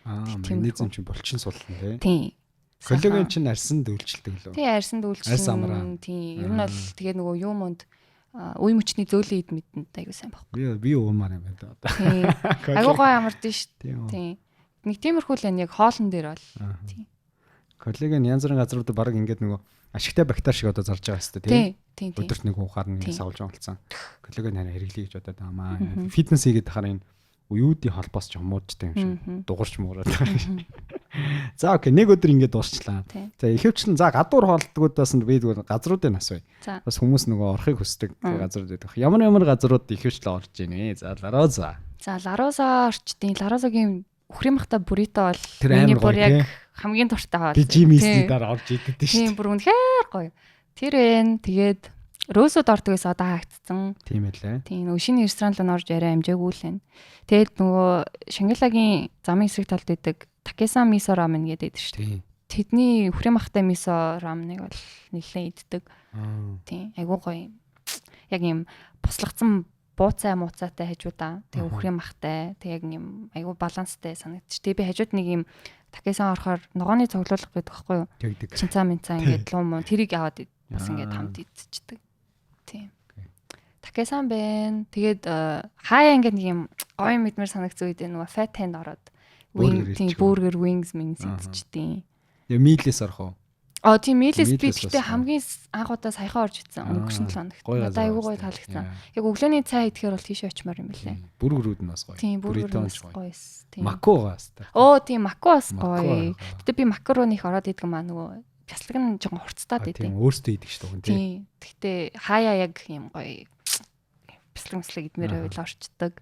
Аа, магнезиум чинь булчин суллана тий. Тийм. Коллаген чинь арьсанд үйлчилдэг лөө. Тийм, арьсанд үйлчилнэ. Тийм. Ер нь бол тэгээ нөгөө юу монд үе мөчний зөөлөн эд мэдэнд аягүй сайн байхгүй. Би уумаар юм байна да. Тийм. Аягүй гоё амард нь шүү. Тийм. Нэг тиймэрхүү л энэ яг хоолн дээр бол. Тийм. Коллаген янз бүрийн газруудад баг ингээд нөгөө ашигтай бактери шиг одоо зарж байгаа хэвээр тийм. Тийм. Өдөрт нэг уухаар нэг савлж онцсон. Коллаген харин хэрэглэе гэж бодоод байгаа маа. Фитнес хийгээд тахаар энэ уюудын холбоос ч муужтай юм шиг дугуурч муураад байгаа юм. За окей, нэг өдөр ингээд дуусчлаа. За ихэвчлэн за гадуур хоолдгуудаас нь би зүгээр газруудыг асууя. Бас хүмүүс нөгөө орохыг хүсдэг газрууд байдаг. Ямар ямар газрууд ихэвчлэн орж ийн вэ? За Лароза. За Лароза орчдیں۔ Ларозагийн үхрийн махта буррито бол миний бүр яг хамгийн дуртай хоол. Би жим хийсний дараа орж иддэг шүү. Тийм бүр үнэхээр гоё. Тэр энэ тэгээд Рөөсөд ордог гэсэн одоо хаагдцсан. Тийм байлаа. Тийм нөгөө шинэ ресторан руу орж арай амжаагүй л байна. Тэгээд нөгөө Шангилагийн замын эсрэг талд байдаг Такесан мисо рамен гэдэг шүү дээ. Тэдний үхрийн махтай мисо раменыг бол нэлээд иддэг. Тийм айгуу гоё. Яг юм буслагдсан бууцай мууцаатай хажуудаа. Тэгээ үхрийн махтай. Тэг яг юм айгуу баланстай санагдчих. Тэгээ би хажууд нэг юм Такесан орохоор ногооны цуглуулга гэдэг байхгүй юу? Чинцаа минцаа ингээд луу муу тэрийг аваад бас ингээд хамт идчихдэг. Тийм. Такесан байна. Тэгээд хаяа ингээд нэг юм гоё мэдмэр санагцсан үед нөгөө Fat Hand ороод wing тийм бургер wings минс идчихдэг. Я Милээс орох уу? Аа тийм Милээс би гэхдээ хамгийн анх удаа саяхан орж ицсэн. Өнгөрсөн 7 хоногт. Надад айгүй гоё таалагдсан. Яг өглөөний цай идэхээр бол тийшээ очимоор юм билээ. Бургерүүд нь бас гоё. Тийм бургер нь бас гоё. Тийм. Мако бас. Оо тийм мако бас гоё. Гэтэ би макароны их ороод идэг маа нөгөө бяцлаг нь жоохон хурцтаад идэв. Тийм өөртөө идэг шүү дээ. Тийм. Гэхдээ хаяа яг юм гоё бяцлаг мэслэг идмээр байвал орчдөг.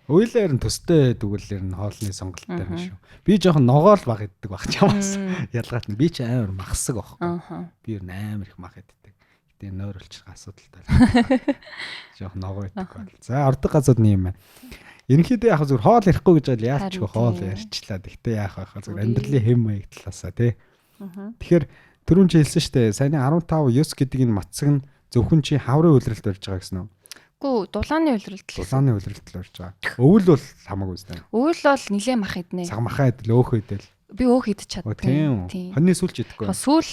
Уйлаар нь төстэй дэгвэл ер нь хоолны сонголттой юм шүү. Би жоохон ногоол баг иддэг баг чамаас. Ялгаат нь би ч амар махсаг байхгүй. Би ер нь амар их мах иддэг. Гэтэ нойр болчих асуудалтай. Жоохон ногоо иддэг бол. За ордог газууд нь юм байна. Ерөнхийдөө яг зүгээр хоол ярихгүй гэж бол яалч хоол ярьчлаа. Гэтэ яах вэ? Зүгээр амьдралын хэм маяг талаасаа тий. Тэгэхээр түрүүн чи хэлсэн шүү дээ. Саяны 15 9 гэдэг энэ матсаг нь зөвхөн чи хаврын үйлрэлт барьж байгаа гэсэн үү? Үгүй, дулааны үйлрэлт. Дулааны үйлрэлт л барьж байгаа. Өвөл бол хамаагүй үстэй. Өвөл бол нилээ мах иднэ. Цаг махаа идэл, өөх идэл. Би өөх идэж чаддаг. Тийм. Хоньны сүлж идэхгүй. Сүүл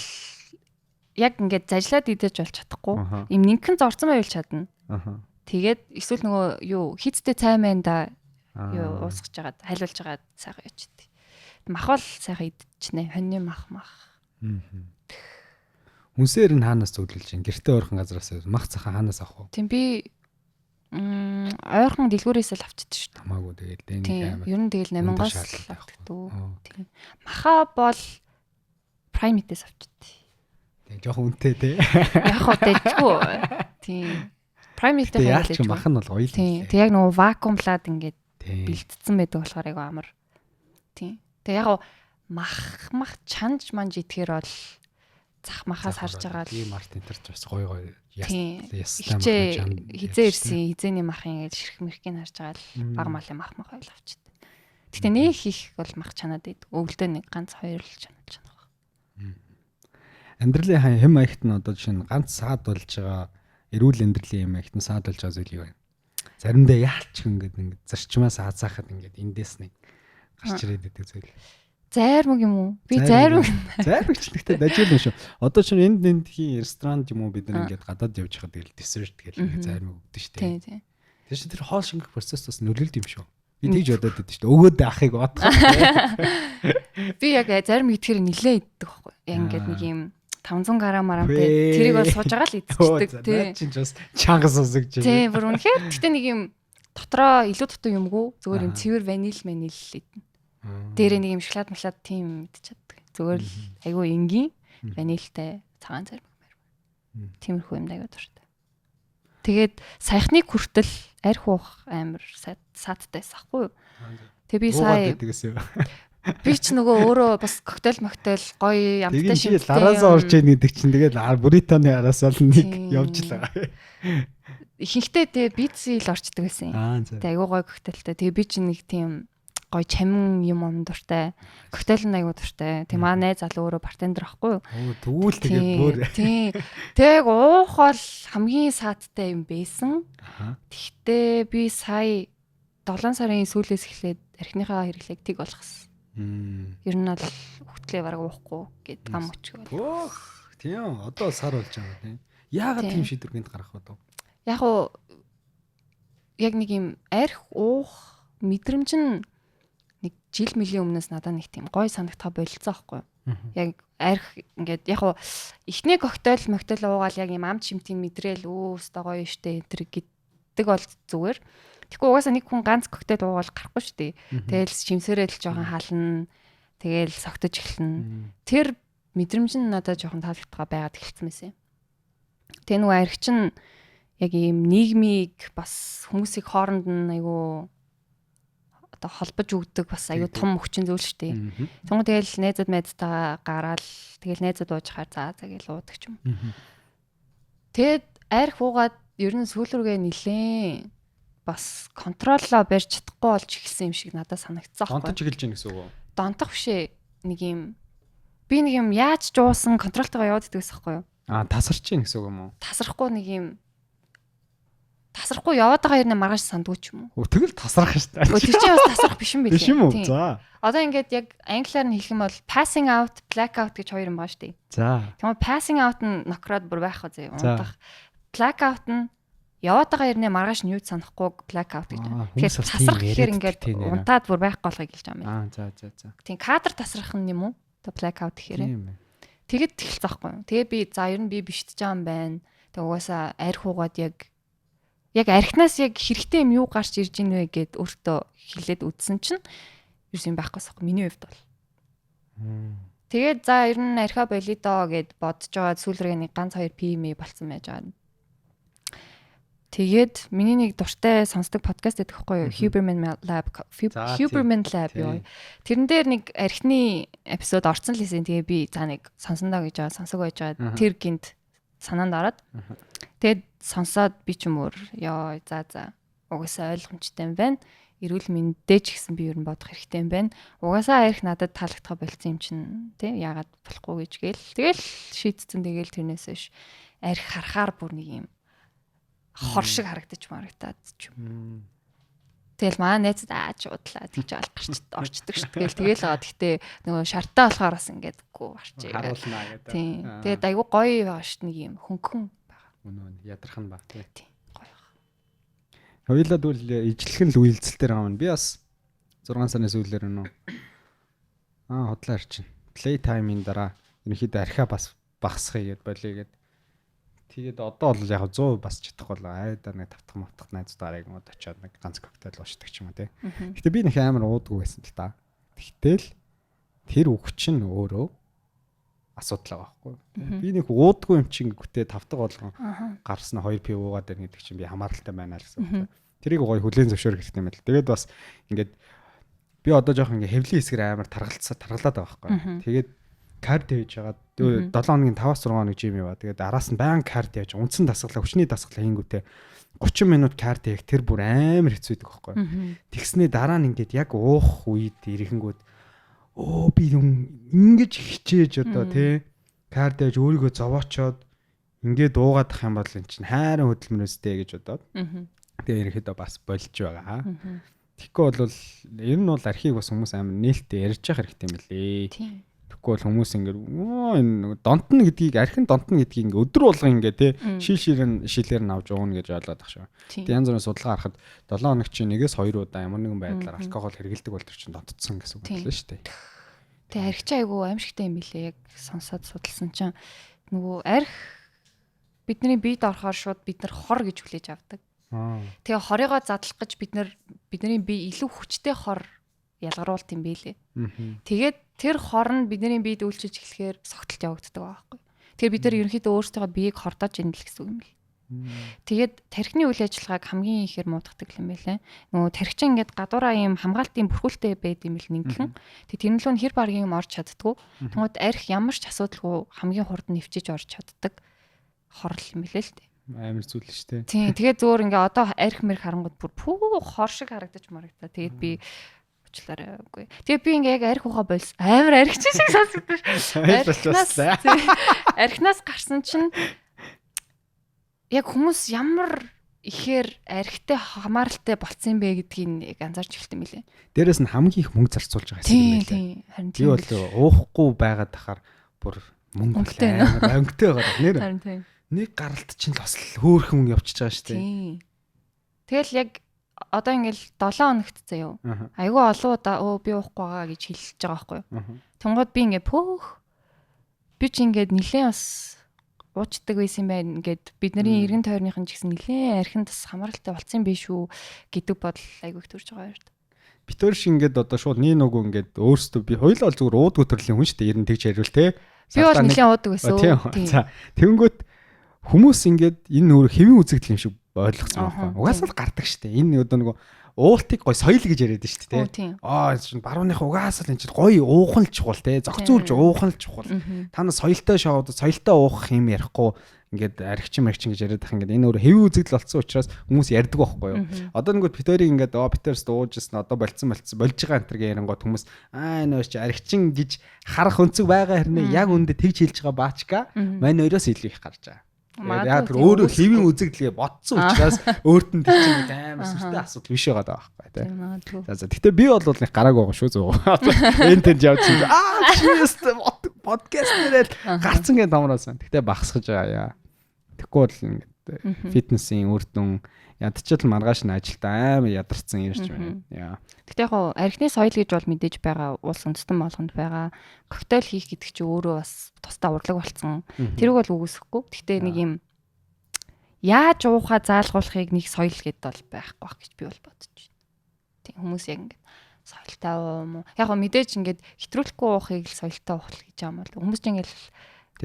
яг ингээд зажлаад идэж болж чадахгүй. Им нинхэн зорцсон байвал чадна. Тэгээд эсвэл нөгөө юу хийцтэй цай мэн да юу уусгаж жагаад хайлуулж жагаад сайхан ячихдээ. Мах бол сайхан идчихнэ. Хоньны мах мах. Хүнсээр нь хаанаас зөвлөж чинь? Гэртээ ойрхон газараас мах цахан хаанаас авах вэ? Тийм би ойрхон дэлгүүрээс л авчихдээ шүү дээ. Хамаагүй тэгэл энэ амар. Ер нь тэгэл 8-аас л авдаг. Тийм. Маха бол Primate-ээс авчихдээ. Тийм жоохон үнэтэй тий. Яг хоо дэжгүй. Тийм. Primate-ийн яалч мах нь бол гоё л. Тийм. Тэг яг нөгөө вакуумлаад ингээд бэлтцсэн байдаг болохоор айгу амар. Тийм. Тэг яг мах чанж манж идэхээр бол зах махаас харж байгаа л тийм Мартин тэр ч бас гоё гоё ястай хизээ ирсэн хизээний мах ингээд ширх мэрхийг харж байгаа л баг малын мах мах ойл авчихдээ. Гэтэ нэх их бол мах чанаад идэг. Өвөлдөө нэг ганц хоёр л чанаад чанах баг. Амьдралын хэм маягт нь одоо жишээ нь ганц саад болж байгаа эрүүл амьдралын юм маягт нь саад болж байгаа зүйл юу вэ? Заримдаа яалч ингээд ингээд зарчмаас аазаахад ингээд эндээс нэг гарч ирээд идэг зүйл. Зайрмаг юм уу? Би зайрмаг. Зайрмаг ч нэгтэй дажиул юм шүү. Одоо чинь энд эндхийн ресторанд юм уу бид нар ингээд гадаад явж хахад тэгэл десерт гэл ингээд зайрмаг өгдөн шүү дээ. Тийм. Тэр чинь тэр хоол шингэх процесс бас нөлөөлд юм шүү. Би тэгж бодоод байдсан шүү дээ. Өгөөд ахыг бодох. Би яг зайрмаг идэхээр нилээ иддэг байхгүй. Яг ингээд нэг юм 500 грамм марамтай тэрийг бол сууж байгаа л идчихдэг тий. Чинь бас чанга сонсогч. Тийм бүр үнэхээр гэтээ нэг юм дотроо илүү дутуу юмгүй зүгээр юм цэвэр ванил манил идэнэ. Дээрээ нэг юм шоколад машлаад тийм идэж чаддаг. Зүгээр л айгүй энгийн ванилтай цагаан зармаг мармаг. Тиймэрхүү юм айгүй дуртай. Тэгээд саяхныг хүртэл арх уух амар саадтай байсан хгүй юу? Тэг би сая би ч нөгөө өөрөө бас коктейл моктейл гоё амттай шимттэй. Лараасаа орж ийн гэдэг чинь тэгээд Британы араасаа л нэг явж л байгаа. Ихэнхдээ тэгээ бици л орчдөг байсан. Тэг айгүй гоё коктейлтэй. Тэгээ би ч нэг тийм гоё чамин юм ам дуртай. Коктейл нь айгүй дуртай. Тэг маа найз залуу өөрөө бартендер ахгүй юу? Оо тэгвэл тэгээд бүр. Тийм. Тэг уух бол хамгийн саадтай юм байсан. Тэгтээ би сая 7 сарын сүүлээс эхлээд архиныхаа хэрэглээг тэг болгосон. Ер нь бол хөтлөө бараг уухгүй гэд гам өчгөө. Өөх. Тийм. Одоо сар болж байгаа тийм. Яагаад тийм шийдвэр гинт гаргах вэ? Яг уу яг нэг юм арх уух мэдрэмж нь нэг жил мөлийн өмнөөс надад нэг тийм гой санагдах болцсон байхгүй юу. Яг арх ингээд яг уу эхний коктейл моктейл уугаал яг юм амт шимтийн мэдрээл өө өстой гоё штэ энэ төр гэдэг бол зүгээр. Тэгэхгүй угаасаа нэг хүн ганц коктейл уугаал гарахгүй штэ. Тэгэл шимсээрээ л жоохон хална. Тэгэл согтож эхэлнэ. Тэр мэдрэмж нь надад жоохон таалагдгаа байгаад эхэлсэн байсан юм. Тэгээ нөгөө арх чинь яг ийм нийгмийг бас хүмүүсийг хооронд нь айгүй одоо холбож өгдөг бас аюу том хүчин зүйл шүү дээ. Тэнгүү тэгэл найзууд майзтайгаа гараал тэгэл найзууд ууж хаар за за гэл уудаг ч юм. Тэгээд арх уугаад ер нь сүүл рүүгээ нилээн бас контроллоо барьж чадахгүй болж эхэлсэн юм шиг надад санагдсан аахгүй. Донтож эхэлж гин гэсэн үг үү? Донтох биш ээ. Нэг юм би нэг юм яаж ч уусан контролтойгоо яваад идэгс аахгүй юу? Аа тасарч гин гэсэн үг юм уу? Тасрахгүй нэг юм тасрахгүй яваад байгаа юм маргааш сандгүй ч юм уу. Тэгэл тасрах шүү дээ. Тэр чинь бас тасрах биш юм билээ. Биш юм уу? За. Одоо ингээд яг англиар нь хэлэх юм бол passing out, blackout гэж хоёр юм байгаа шүү дээ. За. Тэгмээ passing out нь нокроод бүр байхгүй зэ. Унтах. Blackout нь яваад байгаа хэрнээ маргааш нь юу ч санахгүй blackout гэж. Тэгэхээр тасрах гэхээр ингээд унтаад бүр байхгүй болохыг хэлж байгаа юм байна. Аа за за за. Тийм кадр тасрах нь юм уу? Одоо blackout гэхээр. Тийм. Тэгэд эхэлсэн байхгүй юу? Тэгээ би за ер нь би бишдэж байгаа юм байна. Тэгээ угаасаа арх уугаад яг архинаас яг хэрэгтэй юм юу гарч ирж ийн вэ гэд өөртөө хэлээд үдсэн чинь ерөөс юм байхгүйс байхгүй миний хувьд бол. Тэгээд за ер нь архиа болио доо гэд бодож байгаа сүүл рүүгээ нэг ганц хоёр PM болцсон байж байгаа. Тэгээд миний нэг дуртай сонсдог подкаст гэдэг байхгүй юу? Huberman Lab, Huberman Lab юу. Тэрэн дээр нэг архины эпизод орсон л байсан. Тэгээ би за нэг сонсондоо гэж байгаа, сонсог байж байгаа. Тэр гинт санаанд ороод. Тэгээд сонсоод би ч юм өөр ёо за угаасаа ойлгомжтой юм байна. Эрүүл мэндээ ч гэсэн би ер нь бодох хэрэгтэй юм байна. Угаасаа арх надад таалагдах болцсон юм чинь тий яагаад болохгүй гэж гээл. Тэгэл шийдсэн. Тэгэл тэрнээс хойш арх харахаар бүр нэг юм хор шиг харагдаж марагдаад ч юм. Тэгэл маа найзад аач удлаа тэгж аль гарч орчдөг шүү. Тэгэл аа тэгтээ нөгөө шартаа болохоор бас ингээд гүү гарчээ. Харуулнаа гэдэг. Тийм. Тэгээд айгу гоё байгаа шүү нэг юм хөнгөн байгаа. Үнэн үнэ ядархан ба. Тийм гоё байгаа. Хоёулаа тэгвэл ижлэхэн л үйлдэл дээр байгаа юм. Би бас 6 сарын сүүлээр нөө хотлоо арчин. Play time-ын дараа ерөнхийдөө архиа бас багасхыг гэд болиё гэд. Тэгээд одоо бол яг 100% бас чадахгүй бол айдаа нэг тавтах мавтах найзуудаараа юм очиод нэг ганц коктейл уушдаг ч юм уу тий. Гэтэ би нэг амар уудгүй байсан л та. Тэгтэл тэр үг чинь өөрөө асуудал байгаа байхгүй. Би нэг уудгүй юм чинь гүтээ тавтах болгон гарсан 2 пив уугаад байна гэдэг чинь би хамааралтай байна л гэсэн үг. Тэрийг гоё хүлээн зөвшөөрөх хэрэгтэй юм байна л. Тэгээд бас ингээд би одоо жоох ингээд хэвлийн хэсгэр амар таргалаад байгаа байхгүй. Тэгээд кардио хийж байгаа. 7 хоногийн 5-6 хоног жим яваа. Тэгээд араас нь баян кардио хийж үндсэн дасгалаа, хүчний дасгалаа хийнгүүтээ 30 минут кардио хийх тэр бүр амар хэцүү байдаг байхгүй. Тэгсний дараа нь ингээд яг уух үед ирэхэнгүүд өө би ингэж хичээж одоо тий кардио хийж өөрийгөө зовоочоод ингээд уугаадах юм бол эн чинь хайрын хөдөлмөр өстэй гэж бодоод. Тэгээ ерөнхийдөө бас болж байгаа. Тэгэхгүй бол ер нь бол архийг бас хүмүүс амар нээлттэй ярьж явах хэрэгтэй юм лээ. Тийм. Тэгэхгүй бол хүмүүс ингээд энэ донтно гэдгийг архин донтно гэдгийг ингээд өдөр болгон ингээд тий шил шилээр нь авч ууна гэж ойлгоод ах шиг. Тэгээ янз бүрийн судалгаа харахад 7 хоног чинь 1-2 удаа ямар нэгэн байдлаар алкогол хэрэглэдэг бол тэр чинь донтцсон гэсэн үг л шүү дээ. Тэгээ арх чи айгүй аимшигтай юм билээ яг сонсоод судалсан чинь нөгөө арх бидний биед орохоор шууд бид нар хор гэж хүлээж авдаг. Тэгээ хорыгоо задлах гэж бид нар бидний бие илүү хүчтэй хор ялгаруулт юм билээ. Тэгээд тэр хор нь бидний биед үйлчилж эхлэхээр согтолт явагддаг байхгүй. Тэгэхээр бид нар ерөнхийдөө өөрсдийнхөө биеийг хордоож ийн л гэсэн үг юм бэл. Тэгээд тархины үйл ажиллагааг хамгийн ихээр муудахдаг юм байлээ. Нөгөө тархичин ингээд гадуураа ийм хамгаалтын бүрхүүлтэй байд юм бэл нэгэн. Тэгээд тэр нь лөө хэр баргийн юм орж чаддгүй. Тэнгууд арх ямар ч асуудалгүй хамгийн хурд нэвчиж орж чаддаг хорл юм билээ л дээ. Амар зүйл шүү дээ. Тийм. Тэгээд зөөр ингээ одоо арх мэрх харангууд бүр пүү хор шиг харагдаж марагдаа. Тэгээд би уучлаарай үгүй. Тэгээ би ингээ яг арх ухаа болсон. Амар архич шиг сонсогдсон ш. Архинаас гарсан чинь яг хүмүүс ямар ихээр архтай хамааралтай болцсон юм бэ гэдгийг яг анзаарч эхэлт юм билээ. Дээрээс нь хамгийн их мөнгө зарцуулж байгаа хэсэг юм байлээ. Тийм. Харин тийм. Би бол уухгүй байгаад тахаар бүр мөнгө амар өнгөтэй байгаа нэр. Харин тийм. Нэг гаралт чинь л бас хөөхөн мөнгө явчихж байгаа шүү дээ. Тийм. Тэгэл яг одоо ингээл 7 хоногт заяо. Айгүй олон удаа өө би уухгүй байгаа гэж хэлж байгаа байхгүй юу. Тэнгууд би ингээ пөөх би чи ингээд нилээн бас уучдаг байсан юм байна ингээд бидний эргэн тойрныхан ч гэсэн нилээн архинд бас хамааралтай болцсон юм биш үү гэдэг бодол айгүй их төрж байгаа юм. Битэр шиг ингээд одоо шууд нэг нүгөө ингээд өөрсдөө би хоёулаа бол зүгээр уудгүй төрлийн хүн шүү дээ. Ер нь тэгж яриул те. Би бол нилээн уудаг байсан. Тийм. За тэгэнгүүт хүмүүс ингээд энэ өөр хэвийн үзэгдэл юм шиг ойлгоцсон байхгүй. Угаасаа л гардаг шүү дээ. Энэ одоо нөгөө уултыг гой соёл гэж яриад шүү дээ. Аа энэ чинь барууных угаасаа л энэ чинь гоё уухан л чухал те. Зохицуулж уухан л чухал. Та нар соёлтой шоуд соёлтой уух юм ярихгүй ингээд архичин мархичин гэж яриад ах ингээд энэ өөр хэвийн үзэгдэл болсон учраас хүмүүс ярьдаг байхгүй юу. Одоо нэгүүд Питерийг ингээд оо Питерс дууж ирсэн одоо болцсон болж байгаа энэ төр гэх ярингууд хүмүүс аа энэ өөр чи архичин гэж харах өнцөг байгаа хэрнээ яг үндэ тэгж хэлж байгаа баачка мань өөрөөс илүү их гарч байгаа. Яг тэр өөрөө хэвийн үзэгдлээ бодсон учраас өөрт нь тэр чинь амар сүртэй асуудал биш байгаа байхгүй тий. За за гэхдээ би бол нэг гарааг байгаа шүү зөв. Энэ тэнд явж чинь аа чист подкаст нэрэл гарцсан гэж томроос. Гэхдээ багасгаж байгаа яа. Тэгэхгүй бол ингээд фитнесийн үр дүн ядчил маргааш нь ажилдаа амар ядарсан юм шиг байна. Яа. Гэхдээ яг архины соёл гэж бол мэдээж байгаа улс үндэстэн болгонд байгаа. Коктейл хийх гэдэг чинь өөрөө бас тусдаа урлаг болсон. Тэрийг бол үгүйсэхгүй. Гэхдээ нэг юм яаж уухаа заалгуулахыг нэг соёл гэд бол байхгүй бах гэж би бол бодож байна. Тийм хүмүүс яг ингээд соёлтой юм уу? Яг гоо мэдээж ингээд хэтрүүлэхгүй уухыг л соёлтой уух л гэж юм бол хүмүүс ч ингээд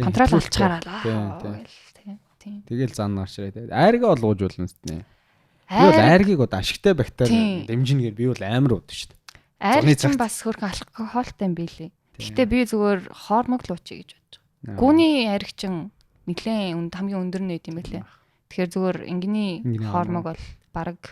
контрол олчаараа л. Тийм. Тийм. Тэгэл зан гарч ирээ. Айргаа бол ууж болно үстнэ. Би бол айргийг одоо ашигтай бактери дэмжинэгээр би бол амар уудаг шүү дээ. Айрг чинь бас хөрхөн алкогоолтой юм билий. Гэхдээ би зүгээр хоормог л уучъя гэж бодож байгаа. Гүний айрг чинь нэлээд хамгийн өндөр нь байд юм байлээ. Тэгэхээр зүгээр энгэний хоормог бол бараг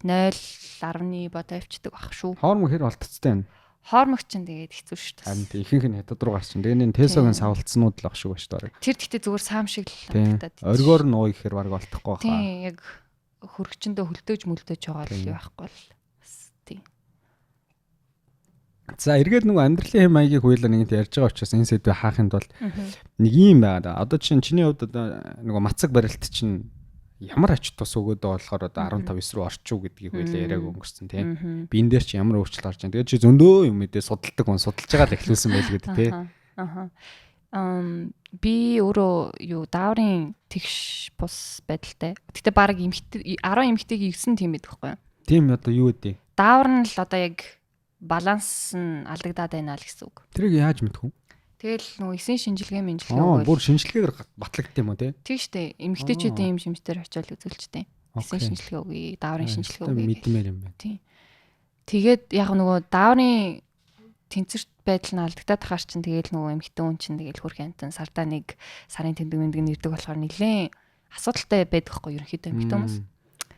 0.1 бодоо авчдаг бах шүү. Хоормог хэр олдцтой юм? Хоормог чинь тэгээд хэцүү шүү дээ. Харин тийм ихэнх нь хятад руу гарч чинь. Тэгээд энэ Тесогийн савлцснууд л ах шиг байна шүү дээ. Тэр гэхдээ зүгээр саам шиг л харагдаад. Оргоор нь ууя гэхээр бараг олдохгүй хаа. Тийм яг хөргөчөндөө хөлдөөж мөлдөөж байгаа л байхгүй л бас тийм. За эргээд нөгөө амьдралын хэм маягийг хуйлаа нэгэнт ярьж байгаа учраас энэ сэдвээ хаахын тулд нэг юм байгаа да. Одоо чинь чиний хувьд одоо нөгөө мацаг барилт чинь ямар ач тус өгөөд байгаа болохоор одоо 15 9 рүү орчуу гэдгийг хуйлаа яриаг өнгөрсөн тийм. Би энэ дээр чи ямар өөрчлөлт гарч байна. Тэгээд чи зөндөө юм мэдээ судалдаг хүн судалж байгаа л эхлүүлсэн байл гэдэг тийм. Аха. Би өөрөө юу дааврын тэгш бус байдалтай. Гэтэ баг эмэгтэй 10 эмэгтэйг 9 тийм байдаг байхгүй юу? Тийм одоо юу гэдэг? Даавар нь л одоо яг баланс нь алдагдаад байна л гэсэн үг. Тэрийг яаж мэдэх вэ? Тэгэл нөгөө эсийн шинжилгээ мэнжилгээ өгөөл. Бүр шинжилгээгээр батлагдсан юм уу те? Тийм шүү дээ. Эмэгтэйчүүдийн ийм шимтээр очиод үзүүлжтэй. Эсийн шинжилгээ өгье, дааврын шинжилгээ өгье. Мэдмээр юм байна. Тийм. Тэгээд яг нөгөө дааврын тэнцвэрт байдал нь алдагдаад тахаар чинь тэгэл нөгөө эмэгтэй хүн чинь тэгэл хөрх амтан сардаа нэг сарын тэмдэг мэндэг нэрдэг болохоор нэлээд асуудалтай байдаг хгүй ерөнхийдөө эмэгтэй хүмүүс.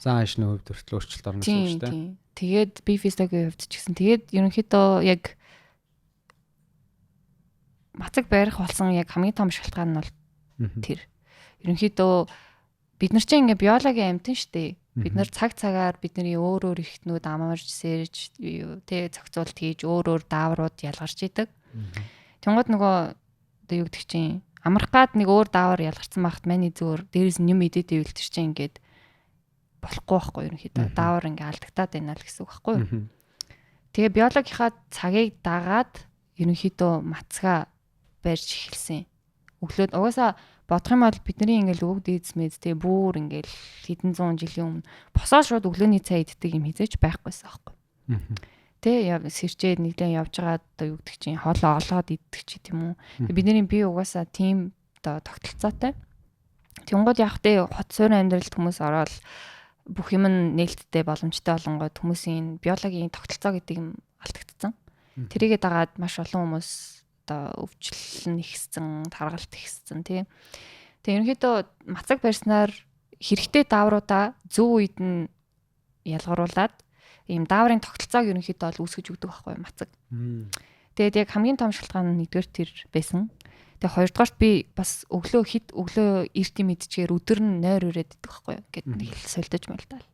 Зан аашны хувьд хүртэл өөрчлөлт орно гэсэн үг шүү дээ. Тэгээд би физиологийн хувьд ч гэсэн тэгээд ерөнхийдөө яг мацаг барих болсон яг хамгийн том шалтгаан нь бол тэр. Ерөнхийдөө бид нар чинь ингээ биологийн амьтан шүү дээ. Бид нар цаг цагаар бидний өөр өөр эрхтнүүд амарч сэрж тэ зохицуулт хийж өөр өөр дааврууд ялгарч идэг. Тэнгууд нөгөө одоо юу гэдэг чинь амрах гад нэг өөр даавар ялгарсан байхад маний зүгээр дээрээс нь юм идэд ивэл тэр чинь ингээд болохгүй байхгүй ерөнхийдөө даавар ингээ алдагтаад байна л гэсэн үг байхгүй юу. Тэгээ биологийнхаа цагийг дагаад ерөнхийдөө мацгаа барьж эхэлсэн. Өглөөд угаасаа бодох юм бол бидний ингээл өвөг дээдс мэд тэ бүр ингээл хэдэн зуун жилийн өмнө босоо шууд өглөөний цай иддэг юм хизээч байхгүйсэн аахгүй. Тэ сэрчээд нэгдэн явж байгаа одоо юу гэдэг чинь хоолоо олоод иддэг чи тийм үү. Бидний бие угаасаа тийм одоо тогтолцоотой. Тэнгууд яг тэ хот суурин амьдралд хүмүүс ороод бүх юм нь нээлттэй боломжтой болонгод хүмүүсийн биологийн тогтолцоо гэдэг юм алдагдсан. Тэрийгээ дагаад маш олон хүмүүс одоо өвчлөл нь ихссэн, таргалт ихссэн тий. Тэгээ ерөнхийдөө мацаг барьснаар хэрэгтэй даавруудаа зөв үед нь ялгаруулад ийм дааврын тогтолцоог ерөнхийдөө бол үүсгэж өгдөг байхгүй мацаг. Тэгээд яг хамгийн том шалтгаан нь нэгдүгээр тэр байсан. Тэгээ хоёрдугаарт би бас өглөө хит өглөө эрт юм идчихээр өдөр нь нойр өрөөд идэх байхгүй юу. Ингээд нэг л солидож молдоол.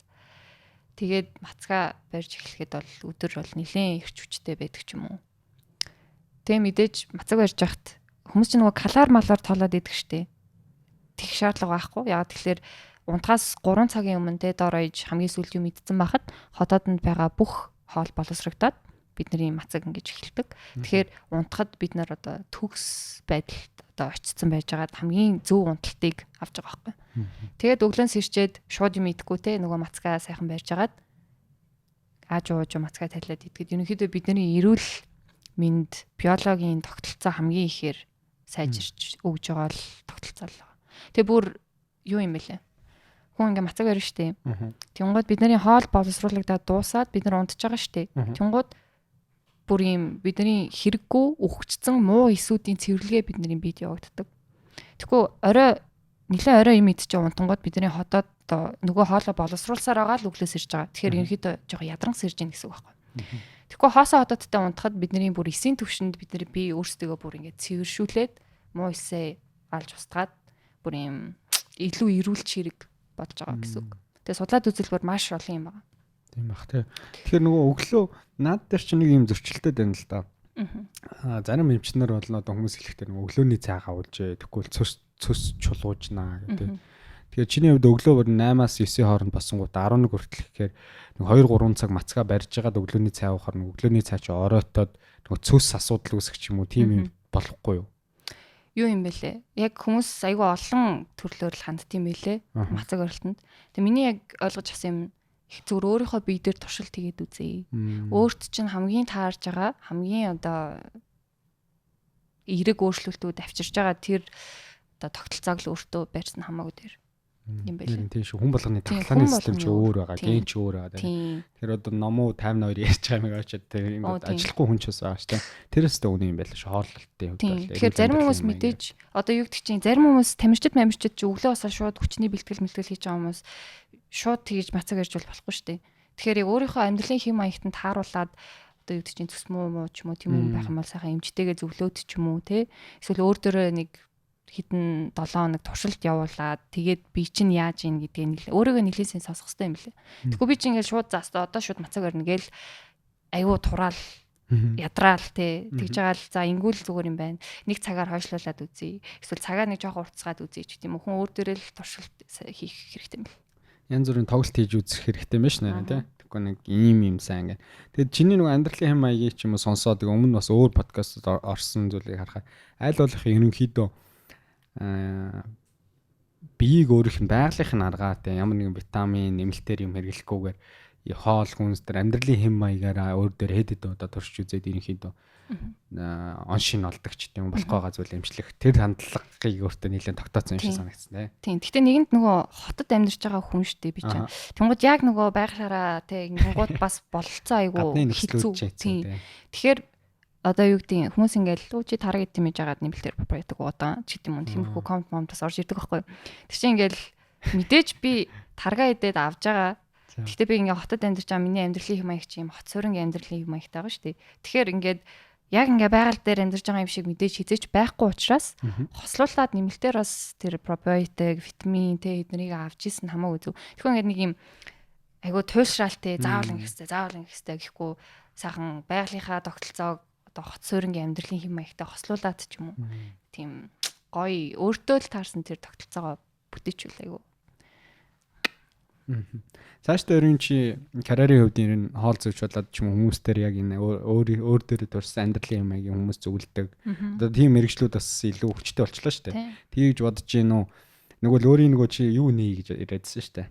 Тэгээд мацгаа барьж эхлэхэд бол өдөр бол нэлээд эрч хүчтэй байдаг ч юм уу. Тэгээ мэдээж мацаг барьж яхад хүмүүс чинь нөгөө калар малар тоолоод идэх штеп. Тэгэх шаардлага байхгүй. Яагаад тэгэхээр унтахаас 3 цагийн өмнө те дор аяж хамгийн сүүлд юм идсэн байхад хотоодонд байгаа бүх хоол боловсрогдоод бидний мацаг ингэж эхэлдэг. Тэгэхээр унтахад бид нар одоо төгс байдалд одоо очсон байжгаад хамгийн зөв унталтыг авч байгаа байхгүй. Тэгээд өглөө сэрчээд шууд юм идэхгүй те нөгөө мацгаа сайхан барьж агаад ааж ууж мацгаа талиад идэхэд ерөнхийдөө бидний эрүүл мэнд биологийн тогтолцоо хамгийн ихээр сайжирч өгж байгаа л тогтолцоо л байгаа. Тэгээ бүр юу юм бэлээ? Хүн ингээ мацаг барина штэ. Тэнгууд бидний хоол боловсруулагдаад дуусаад бид нар унтж байгаа штэ. Тэнгууд бүр юм бидний хэрэггүй үхчихсэн муу эсүүдийн цэвэрлэгээ бидний биед явагддаг. Тэгэхгүй орой нэлээд орой юм идчихээ унтангууд бидний хотоод одоо нөгөө хоолоо боловсруулсаар байгаа л өглөөс ирж байгаа. Тэгэхээр ерөнхийдөө жоохон ядранс ирж гин гэсэн үг байхгүй. Тэгэхгүй хоосоо хотоодтой унтахад бидний бүр эсийн төвшөнд бидний бие өөрсдөө бүр ингээд цэвэршүүлээд муу эсээ алж устгаад бүр юм илүү эрүүл чирэг болж байгаа гэсэн үг. Тэгээ судлаад үзэл бүр маш олон юм байна. Тийм бах тий. Тэгэхээр нөгөө өглөө наад дээр чинь нэг юм зөрчилдөд байна л да. Аа зарим эмчнэр бол одоо хүмүүс хэлэхдээ нөгөө өглөөний цай гавуулжээ. Тэгэхгүй бол цөс чулуужнаа гэдэг. Тэгэхээр чиний хувьд өглөө бүр 8-аас 9-ийн хооронд босонгууд 11 хүртэл гэхээр нэг 2 3 цаг мацгаа барьж байгаад өглөөний цай уухаар нэг өглөөний цай чи оройтоод нөгөө цөс асуудал үүсэх ч юм уу тийм юм болохгүй юу? Юу юм бэлээ? Яг хүмүүс айгүй олон төрлөөр л хандд юм бэлээ. Мацаг орилтонд. Тэгээ миний яг ойлгож авсан юм их зүгээр өөрийнхөө бие дээр туршилт хийгээд үзье. Өөрт чинь хамгийн таарж байгаа, хамгийн одоо эерэг өөрчлөлтүүд авчирж байгаа тэр одоо тогтолцоог л өөртөө барьсан хамаагүй дээр. Юм байлээ. Тийм шүү. Хүн болгоны дархлааны систем чи өөр байгаа, ген чи өөр байгаа. Тэр одоо номуу 52 ярьж байгаа юм очоод тэр ингээд ажиллахгүй хүн ч бас байгаа шүү дээ. Тэр өстө үнэ юм байл шүү. Хооллолтын хувьд бол. Тэгэхээр зарим хүмүүс мэдээж одоо юу гэдэг чинь зарим хүмүүс тамирчид мамирчид чи өглөө басаа шууд хүчний бэлтгэл мэлтгэл хийж байгаа хүмүүс шууд тэгж мацаг ярьж болохгүй шүү дээ. Тэгэхээр яг өөрийнхөө амьдралын хэм маягт нь тааруулаад одоо юу гэдэг чинь цөс муу муу ч юм уу тийм юм байх юм бол сайхан эмчтэйгээ зөвлөөд ч юм уу те эсвэл өөр дөрөө нэг хэдэн 7 хоног туршилт явуулаад тэгээд би чинь яаж ийн гэдгийг өөрийгөө нэлээд сайн сонсох хэрэгтэй юм лээ. Тэгэхгүй би чинь ингээл шууд заастаа одоо шууд мацаг барина гээл айгүй тураал ядраал те тэгж байгаа л за ингүүл зүгээр юм байна. Нэг цагаар хойшлуулад үзье. Эсвэл цагаа нэг жоохон уртсгаад үзье ч гэдэм үү. Хүн өөр дөрөө л туршилт хийх хэрэгтэй юм бэл. Янз бүрийн тоглолт хийж үзэх хэрэгтэй юм байна ш нэ те. Тэгэхгүй нэг ийм юм сайн гэн. Тэгээд чиний нэг амьдралын хэм маягийг ч юм уу сонсоод өмнө бас өөр подкастт орсон зүйлийг харахаар аль болох ерөнхийдөө биеийг өөрийнх нь байгалийнх нь аргаа те ямар нэгэн витамин нэмэлтээр юм хэрэглэхгүйгээр хоол хүнс дээр амьдралын хэм маягаараа өөр дээр хэд хэд удаа туршиж үзээд ерөнхийдөө он шин олдог ч тийм болох байгаа зүйл эмчлэх тэр хандлагыг өөртөө нэлээд тогтооцсон юм шиг санагдсан те. Тийм. Гэтэ нэгэнд нөгөө хотод амьдарч байгаа хүн шүү дээ би чинь. Тэнгууд яг нөгөө байгалаараа те ингэнгууд бас бололцоо айгүй хэцүү. Тийм. Тэгэхээр одоо юу гэдэг хүмүүс ингээл лүү чи тараг идэм гэж яагаад нэмэлтээр проприотик уудан ч гэдэм юм тиймэрхүү коммент момтос орж ирдэг байхгүй. Тэр чинь ингээл мэдээж би тарга идээд авж байгаа. Гэхдээ би ингээ хотод амьдарч байгаа миний амьдралын хэм маяг чи юм хот суурингийн амьдралын хэм маягтай байгаа шүү дээ. Тэгэхээр ингээд яг ингээ байгаль дээр амьдарч байгаа юм шиг мэдээж хизээч байхгүй учраас хослуулаад нэмэлтээр бас тэр пробиотик, витамин тэ эднэрийг авч исэн хамаагүй зүг. Тэгэхээр ингээд нэг юм айгуу туйлшраал те заавал ингэх хэрэгтэй, заавал ингэх хэрэгтэй гэхгүй сайхан байгалийнхаа тогтолцоог одоо хот суурингийн амьдралын хэм маягтай хослуулад ч юм уу. Тийм гоё өөртөө л таарсан тэр тогтолцоогоо бүтээчүүл айгуу. Цаашдаа ер нь чи карьерийн хувьд ер нь хоол зүйч болоод ч юм уу хүмүүс дээр яг энэ өөр өөр дээр дурсан амьдралын юм аягийн хүмүүс зөвлөдөг. Одоо тийм мэрэгчлүүд бас илүү хүчтэй болчлоо шүү дээ. Тийг гэж бодож гин үү? Нөгөө л өөрийн нөгөө чи юу нээ гэж яриадсэн шүү дээ.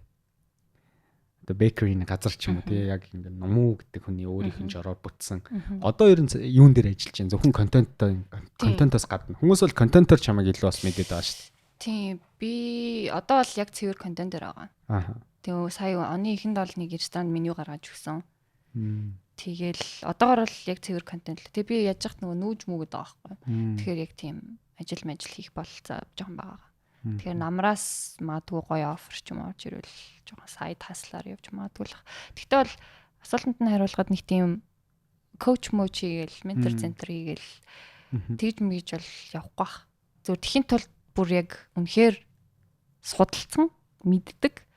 Одоо bakery-ний газар ч юм уу тий яг ингээ нумуу гэдэг хүний өөрийнх нь жороор бүтсэн. Одоо ер нь юун дээр ажиллаж байна? Зөвхөн контенттой контентоос гадна. Хүмүүс бол контентоор чамайг илүү бас мэдээд байгаа шүү дээ. Тийм би одоо бол яг цэвэр контент дээр байгаа. Аа. Тэгээ сая оны эхэнд бол нэг ресторан меню гаргаж өгсөн. Тэгэл одоогор бол яг цэвэр контент л. Тэгээ би яаж яхад нөгөө нүүж мүгэд байгаа байхгүй. Тэгэхээр яг тийм ажил мажил хийх бололцоо жоохон байгаа. Тэгэхээр намраас магадгүй гоё офер ч юм орж ирвэл жоохон сайд хаслаар явж магадгүй л. Тэгтээ бол асуултанд нь хариулахад нэг тийм коуч мөч хийгээл, ментор центр хийгээл тэгж мэгж бол явахгүй бах. Зөв тэхийн тулд бүр яг үнэхээр судалсан, мэддэг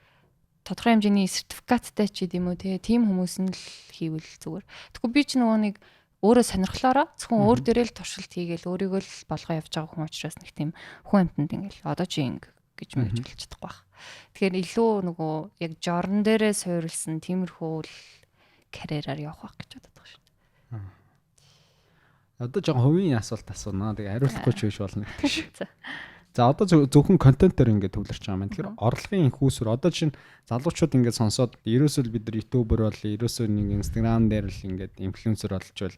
тодорхой хэмжээний сертификаттай ч гэдэм үү те тийм хүмүүс нь л хийвэл зүгээр. Тэгэхгүй би ч нөгөө нэг өөрөө сонирхлоороо зөвхөн өөр дээрээ л туршилт хийгээл өөрийгөө л болгоо явж байгаа хүн учраас нэг тийм хүн амьтанд ингээл одоо чи инг гэж мэгж болж чадахгүй байх. Тэгэхээр илүү нөгөө яг жорн дээрээ суурилсан тиймэрхүү л карьераар явах байх гэж бодод байгаа шүү дээ. Одоо жоохон хувийн асуулт асуунаа. Тэгээ хариулахгүй ч биш болно гэдэг шиг. За одоо зөвхөн контентоор ингээд төвлөрч байгаа юм байна. Тэгэхээр орлогын их үүсвэр одоо чинь залуучууд ингээд сонсоод ерөөсөө бид нар ютубер бол ерөөсөө нэг Instagram дээр л ингээд инфлюенсер болж бол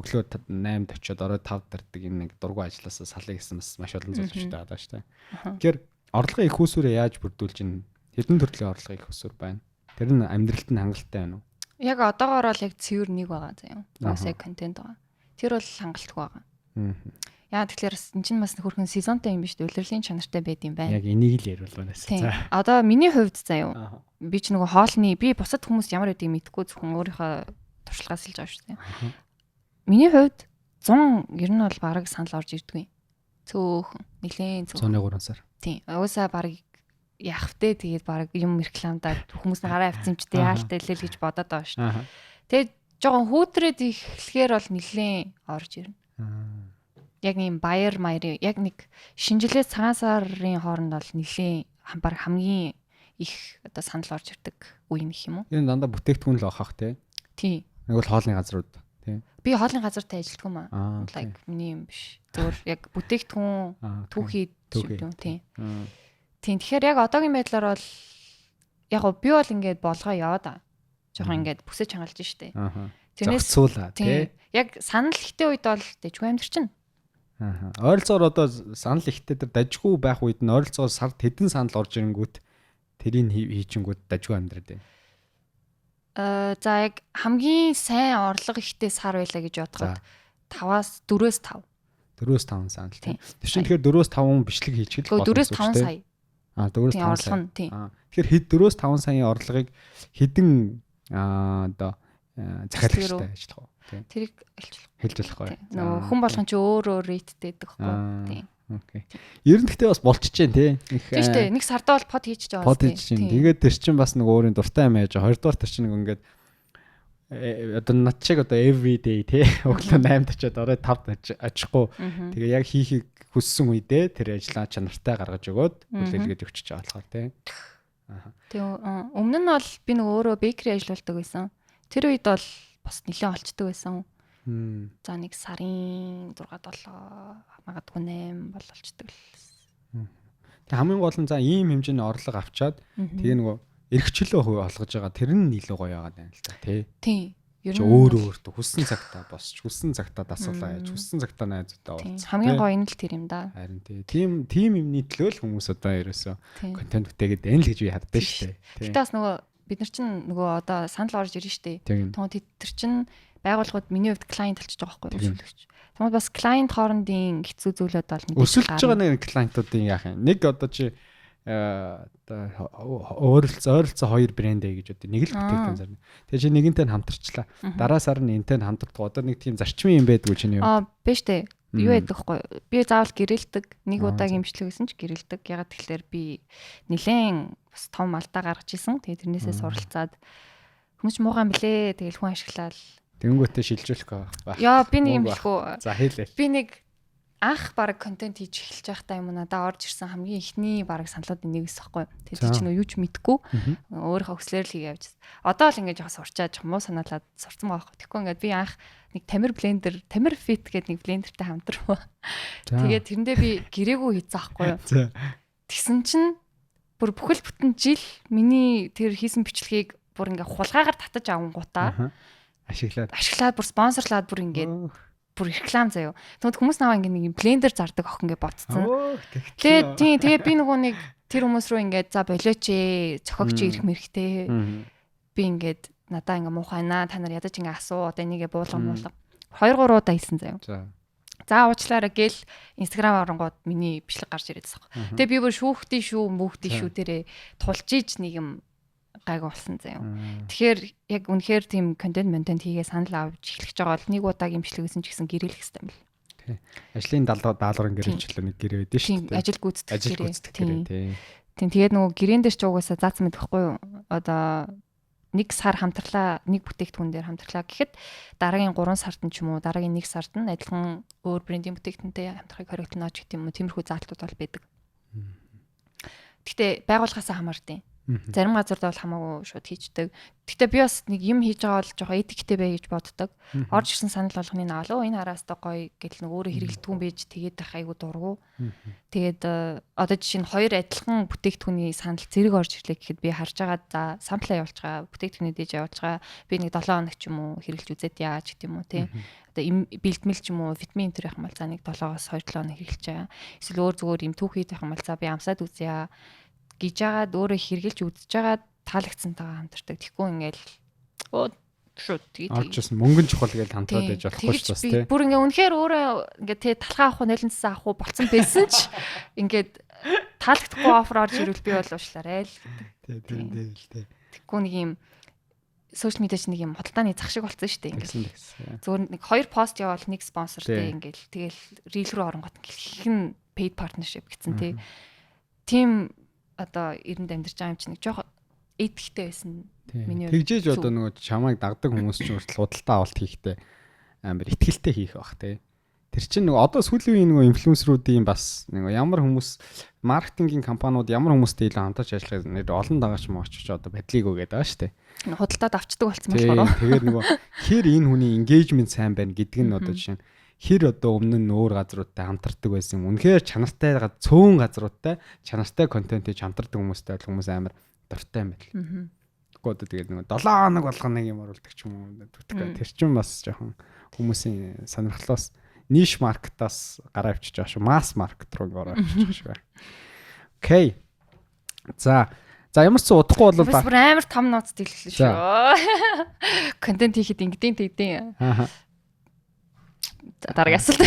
өглөө 8-д очиод орой 5-д тардаг энэ нэг дургу ажилласаа салъя гэсэн бас маш олон залуучууд байгаа шүү дээ. Тэгэхээр орлогын их үүсвэрээ яаж бүрдүүлж ин хэдэн төрлийн орлогын их үүсвэр байна? Тэр нь амьдралд нь хангалттай байна уу? Яг одоогоор бол яг цэвэр нэг байгаа заяа. Бас яг контент байгаа. Тэр бол хангалтгүй байгаа. Яа тэгэхээр эн чинь бас хөрхөн сезонтой юм биш үү? Улирлын чанартай байд юм байна. Яг энийг л яриулмаар байсан. За. Одоо миний хувьд заяа. Би ч нөгөө хоолны би бусад хүмүүс ямар байдгийг мэдэхгүй зөвхөн өөрийнхөө туршлагаас хэлж байгаа шүү дээ. Миний хувьд 100 ер нь бол бараг санал орж ирдгүй. Цөөхөн нилээн цөөхөн. 103 сар. Тийм. Угаасаа бараг яах вэ? Тэгээд бараг юм рекламдаад хүмүүс нь гараа авсан юм ч тэ яалтай лэл гэж бодоод байгаа шүү дээ. Тэгээд жоохон хүүтрээд эхлэхээр бол нилээн орж ирнэ. Яг ийм баяр маярын яг нэг шинжилгээ цагаан сарын хооронд бол нилээн бараг хамгийн их одоо санал орж ирдэг үе нэх юм уу? Энэ дандаа бүтээгдэхүүн л авах тий. Тийм. Нэг бол хоолны газрууд тий. Би хоолны газартай ажилладаг юм аа. Like миний юм биш. Зөвөр яг бүтээгдэхүүн түүхий юм тий. Тийм. Тэгэхээр яг одоогийн байдлаар бол яг гоо би бол ингээд болгоо яваад аа. Жохон ингээд бүсэж хангалж штэ. Тэрнээс зохицуулаа тий. Яг санал ихтэй үед бол дэжгүй амьдэрчин. Аа. Ойролцоогоор одоо санал ихтэй тэр дажгүй байх үед нь ойролцоогоор сард хэдэн санал орж ирэнгүүт Тэрийг хийчингүүд дажгүй амьдраад байна. За яг хамгийн сайн орлого ихтэй сар байлаа гэж бодоход 5-аас 4-өөс 5. 4-өөс 5 сая л тийм. Тэр чинь тэгэхээр 4-өөс 5 бичлэг хийчихэл болно. 4-өөс 5 сая. 4-өөс 5 сая. Тэгэхээр хэд 4-өөс 5 саяын орлогыг хэдэн одоо захиалагчтай ажиллах уу? Тийм. Тэрийг хэлж болохгүй. Нөгөө хүн болгон чи өөр өөр rate тэй байдаг хгүй. Тийм. Okay. Ер нь гэхдээ бас болчихж जैन тий. Тийм шүү дээ. Нэг сардаа бол pod хийж байгаа. Pod хийж чинь. Тэгээд тэр чинь бас нэг өөрийн дуртай юм яаж. Хоёрдугаар тэр чинь нэг ингээд одоо над чиг одоо every day тий өглөө 8-д очиод орой 5-д очихгүй. Тэгээ яг хийхийг хүссэн үедээ тэр ажлаа чанартай гаргаж өгөөд хүлээлгээд өгчөж байгаа болохоор тий. Тэгээ өмнө нь бол би нэг өөрөө bakery ажиллаулдаг байсан. Тэр үед бол бас нэлээд олчдөг байсан. За нэг сарын 6 7 магадгүй 8 бол олчдөг л. Тэгээ хамгийн гол нь за ийм хэмжээний орлого авчаад тэгээ нөгөө эрхчлөө хувь олгож байгаа тэр нь илүү гоё байгаа юм л та тий. Тийм. Ер нь өөр өөртөө хүссэн цагтаа босч, хүссэн цагтаа дасгалаа яаж, хүссэн цагтаа найзуудаа уулзах. Хамгийн гоё нь л тэр юм да. Харин тий. Тийм тийм юмны төлөө л хүмүүс одоо ерөөсөө контент бүтээгээд байна л гэж би хардсан шүү дээ. Гэтэ бас нөгөө бид нар чинь нөгөө одоо санал орж ирнэ шүү дээ. Тэгмээ тэр чинь байгууллагууд миний хувьд client болчихж байгаа байхгүй юу өрсөлдөгч. Тэгмээ бас client хоорондын хэцүү зүйлүүд бол мэдээж өрсөлдөж байгаа нэг client уудын яах юм. Нэг одоо чи одоо ойролцоо хоёр брэнд ээ гэж бодъё. Нэг л бүтээгдэхүүн зарна. Тэгээ чи нэгэнтэй нь хамтарчлаа. Дараа сар нь энтэй нь хамтарддаг. Одоо нэг тийм зарчмын юм байдгүй чиний юу? Биш үү. Юу байдаг хгүй. Би заавал гэрэлдэг. Нэг удаагийн имжлэг гэсэн ч гэрэлдэг. Ягаад тэгэхээр би нилээн бас том алдаа гаргаж исэн. Тэгээ тэрнээсээ суралцаад хүмүүс мууган блэ. Тэгэл хүн ашиглаад Тэнгүүтээ шилжүүлэх байх. Яа, би нэг юм хэлэхүү. За хэлээ. Би нэг анх баг контент хийж эхэлж байхдаа юм уу надад орж ирсэн хамгийн эхний баг саналуудын нэг эсэхгүй байхгүй. Тэгээд чи нөө юу ч мэдэхгүй өөрийнхөө хүслээр л хийгээ явж. Одоо л ингэж яхаа сурчаад жоох муу санаалаад сурцсан байгаа байхгүй. Тэгэхгүй ингээд би анх нэг Тамир блендер, Тамир Fit гэдэг нэг блендертэй хамтрав. Тэгээд тэрэндээ би гэрээгүй хийцэн байхгүй юу. Тэгсэн чинь бүр бүхэл бүтэн жил миний тэр хийсэн бичлэгийг бүр ингээ хулгайгаар татаж авангуудаа ашиглаад бүр спонсорлаад бүр ингээд бүр реклам заяо. Тэгмэд хүмүүс наваа ингээ нэг блендер зардаг охин ингээ ботцсон. Тэгээд тийм тэгээ би нөгөө нэг тэр хүмүүс рүү ингээд за болооч ээ, цохогч ирэх мэрхтэй. Би ингээд надаа ингээ муухай наа та нар ядаж ингээ асуу одоо энийгээ буулга муулга. 2 3 удаа хийсэн заяо. За уучлаарай гэл Instagram оронгууд миний бичлэг гарч ирээд байсан. Тэгээ би бүр шүүхтий шүү, мүүхтий шүү дээрээ тулж иж нэг юм гайг болсон заяа. Тэгэхээр яг үнэхээр тийм контент монтент хийгээ санал авч эхлэх гэж байгаа бол нэг удаагийн имжлэг гэсэн ч гэсэн гэрээлэх хэрэгтэй юм бэл. Тий. Ажлын даалгаврын гэрээлчлээ нэг гэрээ байдэн шүү дээ. Ажил гүйцэтгэх гэрээ. Ажил гүйцэтгэх гэрээ тий. Тийм тэгээд нөгөө гэрээн дээр ч угаасаа заасан мэдэхгүй юу. Одоо нэг сар хамтарлаа, нэг бүтээгдэхүүн дээр хамтарлаа гэхэд дараагийн 3 сард нь ч юм уу, дараагийн 1 сард нь адилхан өөр брендийн бүтээгдэхүүнтэй хамтрахыг хориглоно ч гэдэг юм уу. Тиймэрхүү заалтууд бол байдаг. Гэхдээ байгууллагаасаа хамаардаг. Зарим газард бол хамаагүй шууд хийчдэг. Гэхдээ би бас нэг юм хийж байгаа бол жоохон этиктэй бай гэж боддог. Орж ирсэн санал болгоны наал энэ хараастай гоё гэл нэг өөрөө хэрэглэдэггүй юм байж тэгээд байх айгу дургу. Тэгээд одоо жишээ нь хоёр адилхан бүтээгдэхүүний санал зэрэг орж ирлээ гэхэд би харж байгаа за sample аа явуулж байгаа, бүтээгдэхүүний дэж явуулж байгаа. Би нэг 7 хоног ч юм уу хэрэглэж үзээд яаж гэдэг юм уу тий. Одоо бэлтгэл ч юм уу витамин энэ төр явах юм бол за нэг 7-оос 2-7 хоног хэрэглэж байгаа. Эсвэл өөр зүгээр юм түүхий байх юм бол за би амсаад үзье гэж жагаад өөрөө хэрглэж үзэж байгаа таалагдсантайгаа хамтардаг. Тэгэхгүй ингээл шууд тэгээ орж ирсэн мөнгөн чухал гэж хамтраад байж болохгүй ч бас тий. Бүр ингээ үнэхээр өөрөө ингээ тий талхаа авах уу, нэлэнцсэн авах уу болцсон байсан ч ингээд таалагдахгүй offer орж ирвэл би бол уушлаарай л гэдэг. Тий, тэр дээр л тий. Тэгэхгүй нэг юм social media ч нэг юм худалдааны зах шиг болсон шүү дээ. Ингээл зүгээр нэг хоёр пост яваал нэг спонсор тий ингээл тэгэл reel рүү оронгот ингээл хин paid partnership гэсэн тий. Тийм одоо эрэнд амьдарч байгаа юм чинь нэг жоох эдгтэй байсан. Миний тэгжээж одоо нөгөө чамайг дагдаг хүмүүс чинь хүртэл худалдаа авалт хийхдээ амар итгэлтэй хийх бах тий. Тэр чинь нөгөө одоо сүүлийн үеийн нөгөө инфлюенсерүүдийн бас нөгөө ямар хүмүүс маркетингийн компаниуд ямар хүмүүстэй илүү хамтарч ажиллах нэр олон дагаач мооч одоо бодлыг өгöd байгаа шүү дээ. Худалдаад авчдаг болсон болохоор. Тэгээд нөгөө хэр энэ хүний engagement сайн байна гэдг нь одоо жишээ нь хэр одоо өмнө нь өөр газруудтай хамтардаг байсан юм. Үнэхээр чанартай цөөн газруудтай чанартай контент хийж хамтардаг хүмүүстэй бол хүмүүс амар дуртай юм байна. Тэгэхгүй одоо тэгээд нэг 7 хоног болгоно нэг юм оруулдаг ч юм уу. Тэр чинь бас жоохон хүмүүсийн сонирхлоос niche market аас гараа авчиж байгаа шүү. Mass market руу ороо авчиж байгаа шүү. Okay. За За, ямар ч удахгүй бол бас бүр амар том нууц дэлгэлээ шүү. Контент хийхэд ингэдэм тэгдэм. Аа. За, дараагийн асуулт.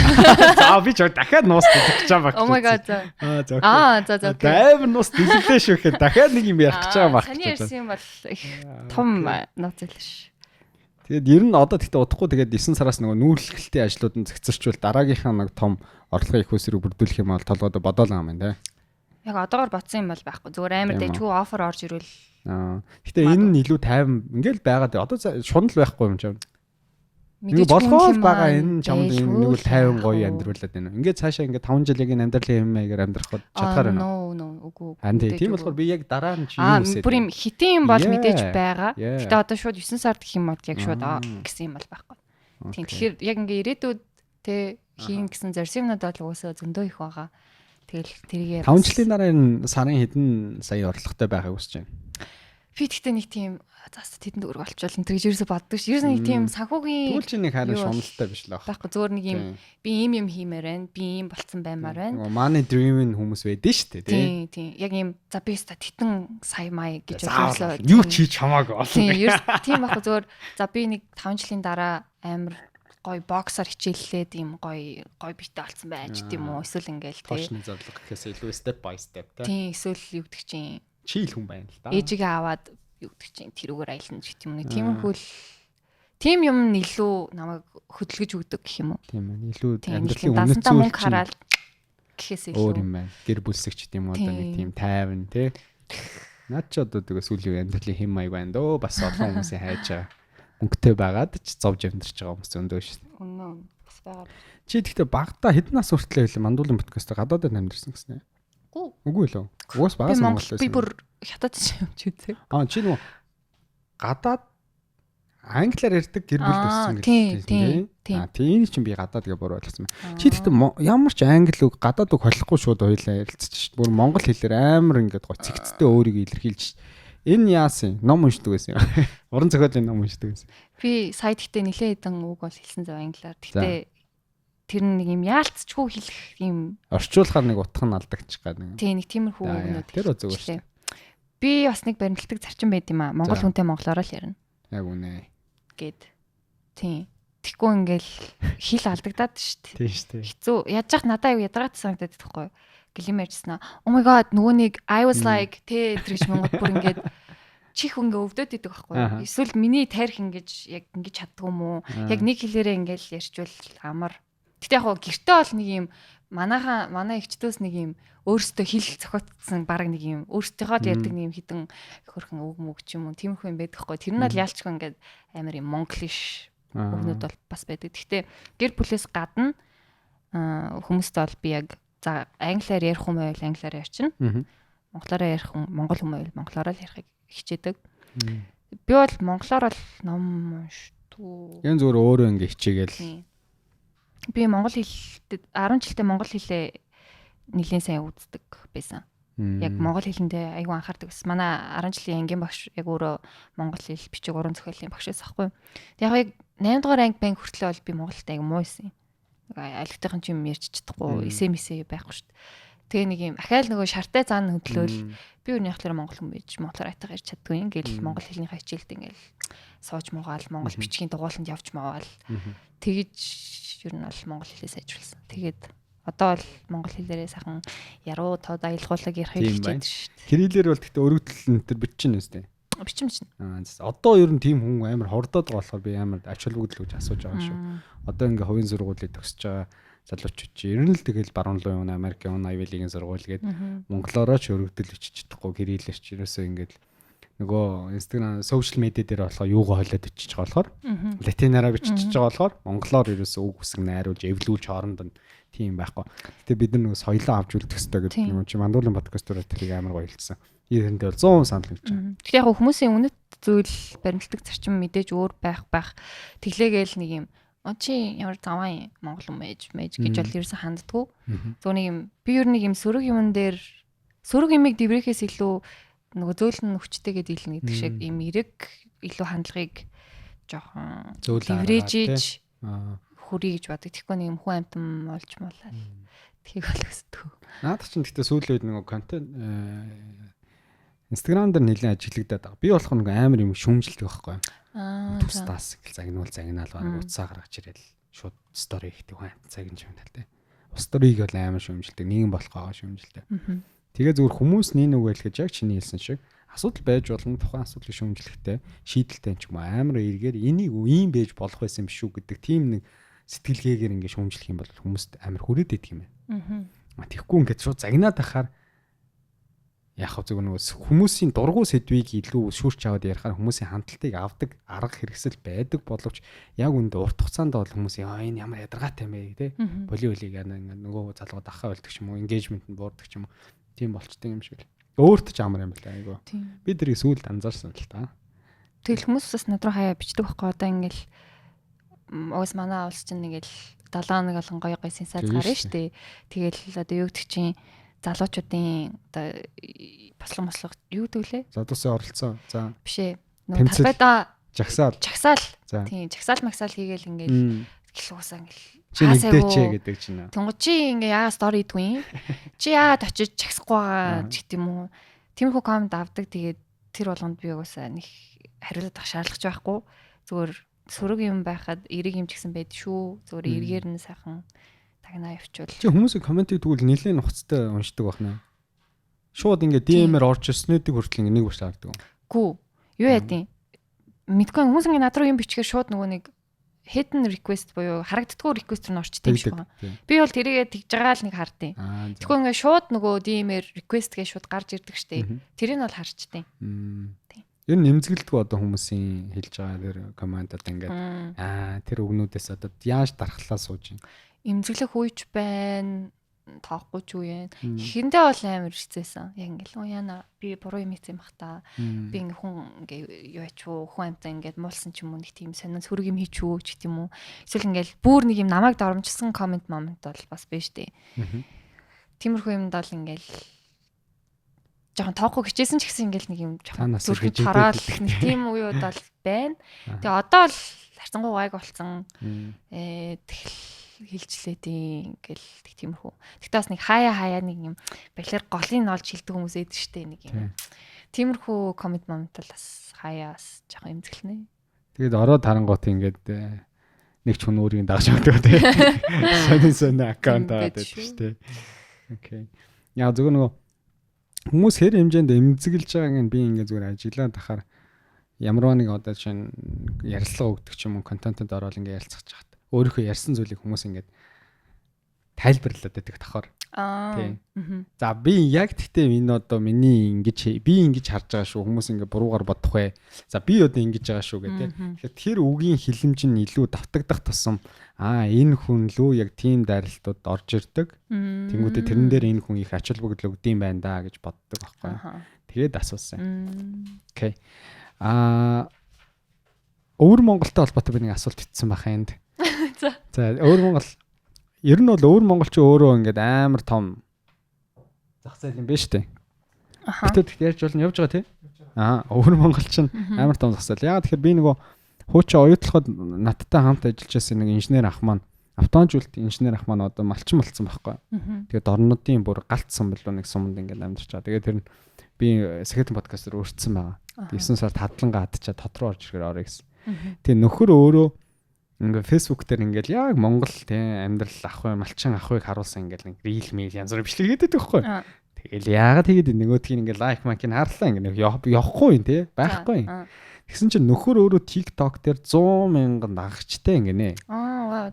За, би ч дахиад нууц дэлгэж байгаа баг. Oh my god. Аа, за. Аа, за за, okay. Амар нууц дэлгэлээ шүү гэхэд дахиад нэг юм ярих гэж байгаа баг. Таны ярьсан юм бол их том нууц л ш. Тэгээд ер нь одоо тэгтээ удахгүй тэгээд 9 сараас нөгөө нүүрлэлтийн ажлууд нь цэгцэрчүүл дараагийнхаа нэг том орлогын их усрыг бүрдүүлэх юм бол толгойд бодоол юм байна те. Яг одоогор бодсон юм бол байхгүй. Зүгээр амар дэжгүй offer орж ирвэл. Аа. Гэтэ энэ нь илүү тайван ингээл байгаад одоо шунал байхгүй юм чинь. Нэг болгоол байгаа энэ чамд нэг бол тайван гоё амьдруулад байна. Ингээд цаашаа ингээд 5 жилийн амьдралын юм маягаар амьдрах чадхаар байна. No no, үгүй. Тийм болохоор би яг дараа нь чи юу үсээд. Бүр юм хитэн юм бол мэдээж байгаа. Гэтэ одоо шууд 9 сард гэх юм бол яг шууд гэсэн юм бол байхгүй. Тийм, тэгэхээр яг ингээ ирээдүйд те хийн гэсэн зорьсон юмнууд бол уусаа зөндөө их байгаа. Тэгэл тэргээ 5 жилийн дараа энэ сарын хэдэн сая орлоготой байхыг хүсэж байна. Би тэгтээ нэг тийм зас тэдэнд өрг олчвол энэ гэж ерөөсө боддог ш. Ерөөсө нэг тийм санхүүгийн Тэгвэл чи нэг харин шуналтай биш л байх. Байхгүй, зүгээр нэг юм би ийм юм хиймээр байна. Би ийм болцсон баймаар байна. Money dream хүмүүс байдэн шүү дээ, тий. Тийм. Яг ийм за би өста тэтэн сая мая гэж ерөөсөө юу ч хийж хамаагүй болно. Тийм, ерөөс тийм байхгүй, зүгээр за би нэг 5 жилийн дараа амар гоё боксоор хичээллээд ийм гоё гоё биетэй болсон байж тийм үү, эсвэл ингээл тий. Точны зорилго гэхээс илүү step by step тий. Тийм, эсвэл юу гэдэг чинь чийл хүн байна л да. Ээжигээ аваад юу гэдэг чинь тэрүүгээр аялна ч гэх юм уу. Тиймэрхүү л тийм юм нь илүү намайг хөдөлгөж өгдөг гэх юм уу. Тийм ээ. Илүү амьдралын үнэт зүйл мөнгө хараад гэхээс илүү өөр юм байна. Гэр бүлсэгч тийм үү, одоо нэг тийм тайван тий. Наад чи одоо тэгээ сүүлийн амьдралын хэм маяг байна дөө. Бас олон хүмүүсийн хайж байгаа. Мөнгөтэй байгаад ч зовж амьдарч байгаа хүмүүс зөндөө шүү дээ. Үнэн бас байгаа. Чи тэгтээ багада хэдэн нас хүртлээ хэлээ Мандуулын подкаст гадаадад амьдарсан гэсэн ээ? Үгүй лөө. Угаас багаас Монгол байсан. Би бүр хятад ч юм үзээ. Аа, чи нөгөө гадаад англиар ярьдаг гэр бүлд өссөн гэж тийм. Аа, тийм чинь би гадаад гэж буруу ойлгосон байна. Чи тэгтээ ямар ч англи үг, гадаад үг холихгүй шууд хоёлаа ярилцчих шүү дээ. Бүр монгол хэлээр амар ингээд гоо цэгцтэй өөрийгөө илэрхийлж. Энэ яасан? Ном уншдаг байсан юм. Уран зохиолын ном уншдаг байсан. Би сая тэгтээ нилээ хэдэн үг бол хэлсэн зав англиар. Тэгтээ тэр нэг юм яалцчгүй хэлэх юм орчуулахаар нэг утга нь алдагдчих гад нэг. Тийм, нэг тиймэрхүү үгнүүд. Тэр зүгээр шүү. Би бас нэг баримтлагдаг зарчим байд юм аа. Монгол хүнтэй монголоор л ярина. Яг үнэ. Гэд. Тийм. Тэгэхгүй ингээл хэл алдагдаад шүү дээ. Тийм шүү дээ. Хэцүү. Яаж яах надад аюу ядаргаатай санагдаад байхгүй юу? Гэлим ярьжсэн аа. Oh my god, нөгөө нэг I was like тэ тэр гэж Монгол бүр ингээд чих ингээ өвдөд идэг байхгүй юу? Эсвэл миний тарих ингэж яг ингэж чаддгүй юм уу? Яг нэг хэлээрээ ингээл ярьчвал амар. Гэтэ яг гэртээ бол нэг юм манайхаа манай эгчдөөс нэг юм өөрсдөө хэл зохиотсон баг нэг юм өөрсдийнхөө л ярьдаг нэг юм хідэн хөрхөн үг мүг ч юм уу тиймэрхүү юм байдаг хгүй. Тэр нь бол ялчгүй ингээд амар юм монглиш үгнүүд бол бас байдаг. Гэтэ гэр бүлээс гадна хүмүүстэй бол би яг за англиар ярих юм байвал англиар ярьчихна. Монголоор ярих хүн монгол хүн байвал монголоор л ярихыг хичээдэг. Би бол монголоор бол ном уншдгүй. Энэ зүгээр өөрөө ингээ хичээгээл. Би монгол хэлтэй 10 жилдээ монгол хэлээ нэлээд сайн үздэг байсан. Яг монгол хэлэндээ айгүй анхаардаг байсан. Манай 10 жилийн ангийн багш яг өөрөө монгол хэл бичиг уран зохиолын багш байсан байхгүй юу. Яг яг 8 дугаар анги банк хүртлээ бол би монголд айгүй муу байсан. Алигтайхан ч юм ярьж чадахгүй, SMS байхгүй шүү дээ. Тэгээ нэг юм ахаал нөгөө шартай зан хөдлөөл би өөр яг л монгол хүн байж монголоор айтайхан ярьж чаддгүй ингээл монгол хэлнийхээ хичээлд ингээл сууж муугаал монгол бичгийн дугууланд явж муугаал тэгэж ер нь бол монгол хэлээ сайжруулсан. Тэгээд одоо бол монгол хэлээрээ сайхан яруу тод аялгуулаг ярихыг хичээдэг шүү дээ. Кириллээр бол тэгтээ өргөдөл энэ төр биччихнэ үстэй. Бичим чинь. Аа, одоо ер нь тийм хүн амар хордоод байгаа болохоор би амар ач холбогдол гэж асууж байгаа шүү. Одоо ингээ хувийн сургуулийг төгсөж байгаа залуучууд чи ер нь л тэгэл баруун луу юм Америк юм Ivy League-ийн сургууль гээд монголоороо ч өргөдөл бичиж чадахгүй кириллээр ч ерөөсөө ингээл нөгөө Instagram social media дээр болохоор юугаа хойлоод бичиж байгаа болохоор латинаараа бичиж байгаа болохоор монголоор ерөөсөө үг үсэг найруулж эвлүүлж хооронд нь тийм байхгүй. Гэтэ бид нар нөгөө соёлоо авч үлдэх ёстой гэдэг юм чи Мандуулын подкаст дээр тэрийг амар гоё хэлсэн. Эрэндээ бол 100% санал нэгж байгаа. Тэгэхээр яг хүмүүсийн үнэт зүйл баримтлагдаг зарчим мэдээж өөр байх байх. Тэглээгээл нэг юм чи ямар заваа юм монгол юм ээж мэж гэж бол ерөөсөн ханддаггүй. Зөв нэг юм би ер нэг юм сөрөг юмн дээр сөрөг юмыг дэврэхээс илүү нөгөө зөөлөн нь хүчтэйгээ дийлнэ гэдэг шиг юм эрэг илүү хандлагыг жоохон дэврээжиж хүрье гэж боддог. Тэгэхгүй нэг юм хүн амтан болж муулаад тгийг бол өсдөг. Наадах чинь гэхдээ сүүлийн үед нөгөө контент Instagram дээр нэлээд ажиглагдаад байгаа. Би болохоор нэг амар юм шүүмжилдэг байхгүй. Тусдаас гэл загнуул загнаал баг утсаа гаргаж ирэл шууд стори хийдэг хүн цагин юм тал те. Сториг бол амар шүүмжилдэг. Нийгэм болох байгаа шүүмжилдэг. Тэгээ зүгээр хүмүүс нэг үг хэлэх гэж яг чиний хэлсэн шиг асуудал байж болно. Тухайн асуудлыг шүүмжлэхтэй шийдэлтэй ч юм уу амар эргээр энийг ийм байж болох байсан юм шүү гэдэг тийм нэг сэтгэлгээгээр ингээ шүүмжлэх юм бол хүмүүст амар хүрээд идэх юм байна. Тэгэхгүй ингээд шууд загнаад ахаар яг хав зөв нөгөө хүмүүсийн дургу сэдвийг илүү шүүрч аваад ярихаар хүмүүсийн хандлтыг авдаг арга хэрэгсэл байдаг боловч яг үндэ урт хугацаанд бол хүмүүс яа энэ ямар ядаргаатай юм бэ те боли болиг нөгөө залгууд ахаа болдог ч юм уу engagement нь буурдаг ч юм уу тийм болчтой юм шиг л өөрт ч амар юм байна айгу. Би тэрийг сүүлд анзаарсан л та. Тэгэл хүмүүс бас над руу хаяа бичдэг байхгүй одоо ингээл угс манай улс чинь ингээл 7 хоног болгон гоё гоё сенсац гарна шүү дээ. Тэгэл одоо юу гэдэг чинь залуучуудын одоо бослого мослого юу гэдэг лээ? Залуусын оролцоо. За. Биш ээ. Нөгөө талбайдаа жагсаал. Жагсаал. Тийм, жагсаал магсаал хийгээл ингээл гэл уусаа ингээл чи нэгдээч гэдэг чинь. Тэнгу чи ингээ яагаад стори идэггүй юм? Чи яагаад очиж жагсахгүй байгаа ч гэдэм үү? Тиймэрхүү коммент авдаг. Тэгээд тэр болгонд би уусаа нэг хариулах шаардлага ч байхгүй. Зүгээр сөрөг юм байхад эерэг юм ч гэсэн байд шүү. Зүгээр эргээр нь сайхан тагнаа явуучвал. Чи хүмүүсийн комментиг тэгвэл нэлээд нухацтай уншдаг байх нэ. Шууд ингээ DM-ээр орж ирснүүдийг хүртэл ингээ нэг биш хардаг. Гүү. Юу яа дий? Мэдгүй хүмүүс ингээ над руу юм бичгээр шууд нөгөө нэг hidden request буюу харагддаггүй request руу орчдөг юм шиг байна. Би бол тэрийгээ тэгж байгаа л нэг хардیں۔ Тэгэхгүй ингээ шууд нөгөө DM-ээр request гэж шууд гарч ирдэг штэ. Тэрийг нь бол харчдیں۔ Тийм. Ер нь нэмзэгэлдэггүй одоо хүмүүсийн хэлж байгаа тэр коммент одоо ингээд тэр үгнүүдээс одоо яаж дархлаа сууж юм. Эмзэглэх үеч байна тоохгүй ч үе. Эхэндээ бол амар хэцээсэн. Яг ингээл оо яана би буруу юм хийсэн юм бах та. Би ингээ хүн ингээ юу яач уу хүн амтаа ингээд муулсан ч юм уу нэг тийм сонин сөрөг юм хийч үү ч гэдэм юм уу. Эсвэл ингээл бүр нэг юм намайг доромжсон коммент момент бол бас биш дээ. Тиймэрхүү юмд бол ингээл жоохон тоохгүй хичээсэн ч гэсэн ингээл нэг юм жоохон зүрх тороол нэг тийм үеуд бол байна. Тэгээ одоо л харцангуй гайг болцсон. Тэгэл хилжлээ тийм ингээл тэг тиймэрхүү. Тэгтээ бас нэг хаяа хаяа нэг юм балиар голыг нь олж хилдэг хүмүүс ээдэг штэ нэг юм. Тиймэрхүү коммент момент бол бас хаяа бас жоохон эмзэглэнэ. Тэгээд ороод харангуут ингээд нэг ч хүн өөрийг дагаж авдаг тий. Сонин сонин аккаунт аваад байдаг штэ. Окей. Яа зөвхөн нөгөө хүмүүс хэр хэмжээнд эмзэглэж байгааг нь би ингээд зүгээр ажиглаад тахаар ямарваа нэг одоо чинь ярилцлага өгдөг ч юм уу контентэд ороод ингээд ярилцах чад өөрийнхөө ярьсан зүйлийг хүмүүс ингээд тайлбарлаад байдаг давхар. Тийм. За би яг тэгтээ энэ одоо миний ингэж би ингэж харж байгаа шүү. Хүмүүс ингээд буруугаар бодох вэ. За би одоо ингэж байгаа шүү гэх тээ. Тэгэхээр тэр үгийн хилэмж нь илүү давтагдах тусам энэ хүн лүү яг тийм дайралтууд орж ирдэг. Тэнгүүдээ тэрэн дээр энэ хүн их ач холбогдол өгдөм байна да гэж боддог байхгүй. Тэгээд асуусан. Окей. Өвөр Монголтой холбоотой би нэг асуулт итсэн байх энд. За. За өвөр Монгол ер нь бол өвөр Монгол чи өөрөө ингээд амар том зах зээл юм байна шүү дээ. Гэтэ тэгт ярьж болно явж байгаа тий. Өвөр Монгол чинь амар том зах зээл. Яагаад тэгэхээр би нөгөө хуучин оюутлахад надтай хамт ажиллаж байсан нэг инженер ах маань автомобилт инженер ах маань одоо малчин болцсон байхгүй. Тэгээд орнуудын бүр галтсан болов нэг суманд ингээд амьдарч байгаа. Тэгээд тэр нь би Сэхэтэн подкастер өртсөн байгаа. 9 сард хадлангаа хадчаад тод руу орж ирэхээр орё гэсэн. Тэгээ нөхөр өөрөө ингээ Facebook дээр ингээл яг Монгол тий амьдрал ах вэ малчин ах выг харуулсан ингээл нэг рил мэйл янз бүрийн бичлэг хийдэг байхгүй. Тэгэл яагаад хийгээд нөгөөдгийг ингээ лайк макийг харлаа ингээ явахгүй юм тий байхгүй юм. Тэгсэн чинь нөхөр өөрөө TikTok дээр 100 мянган дагагчтай ингэнэ.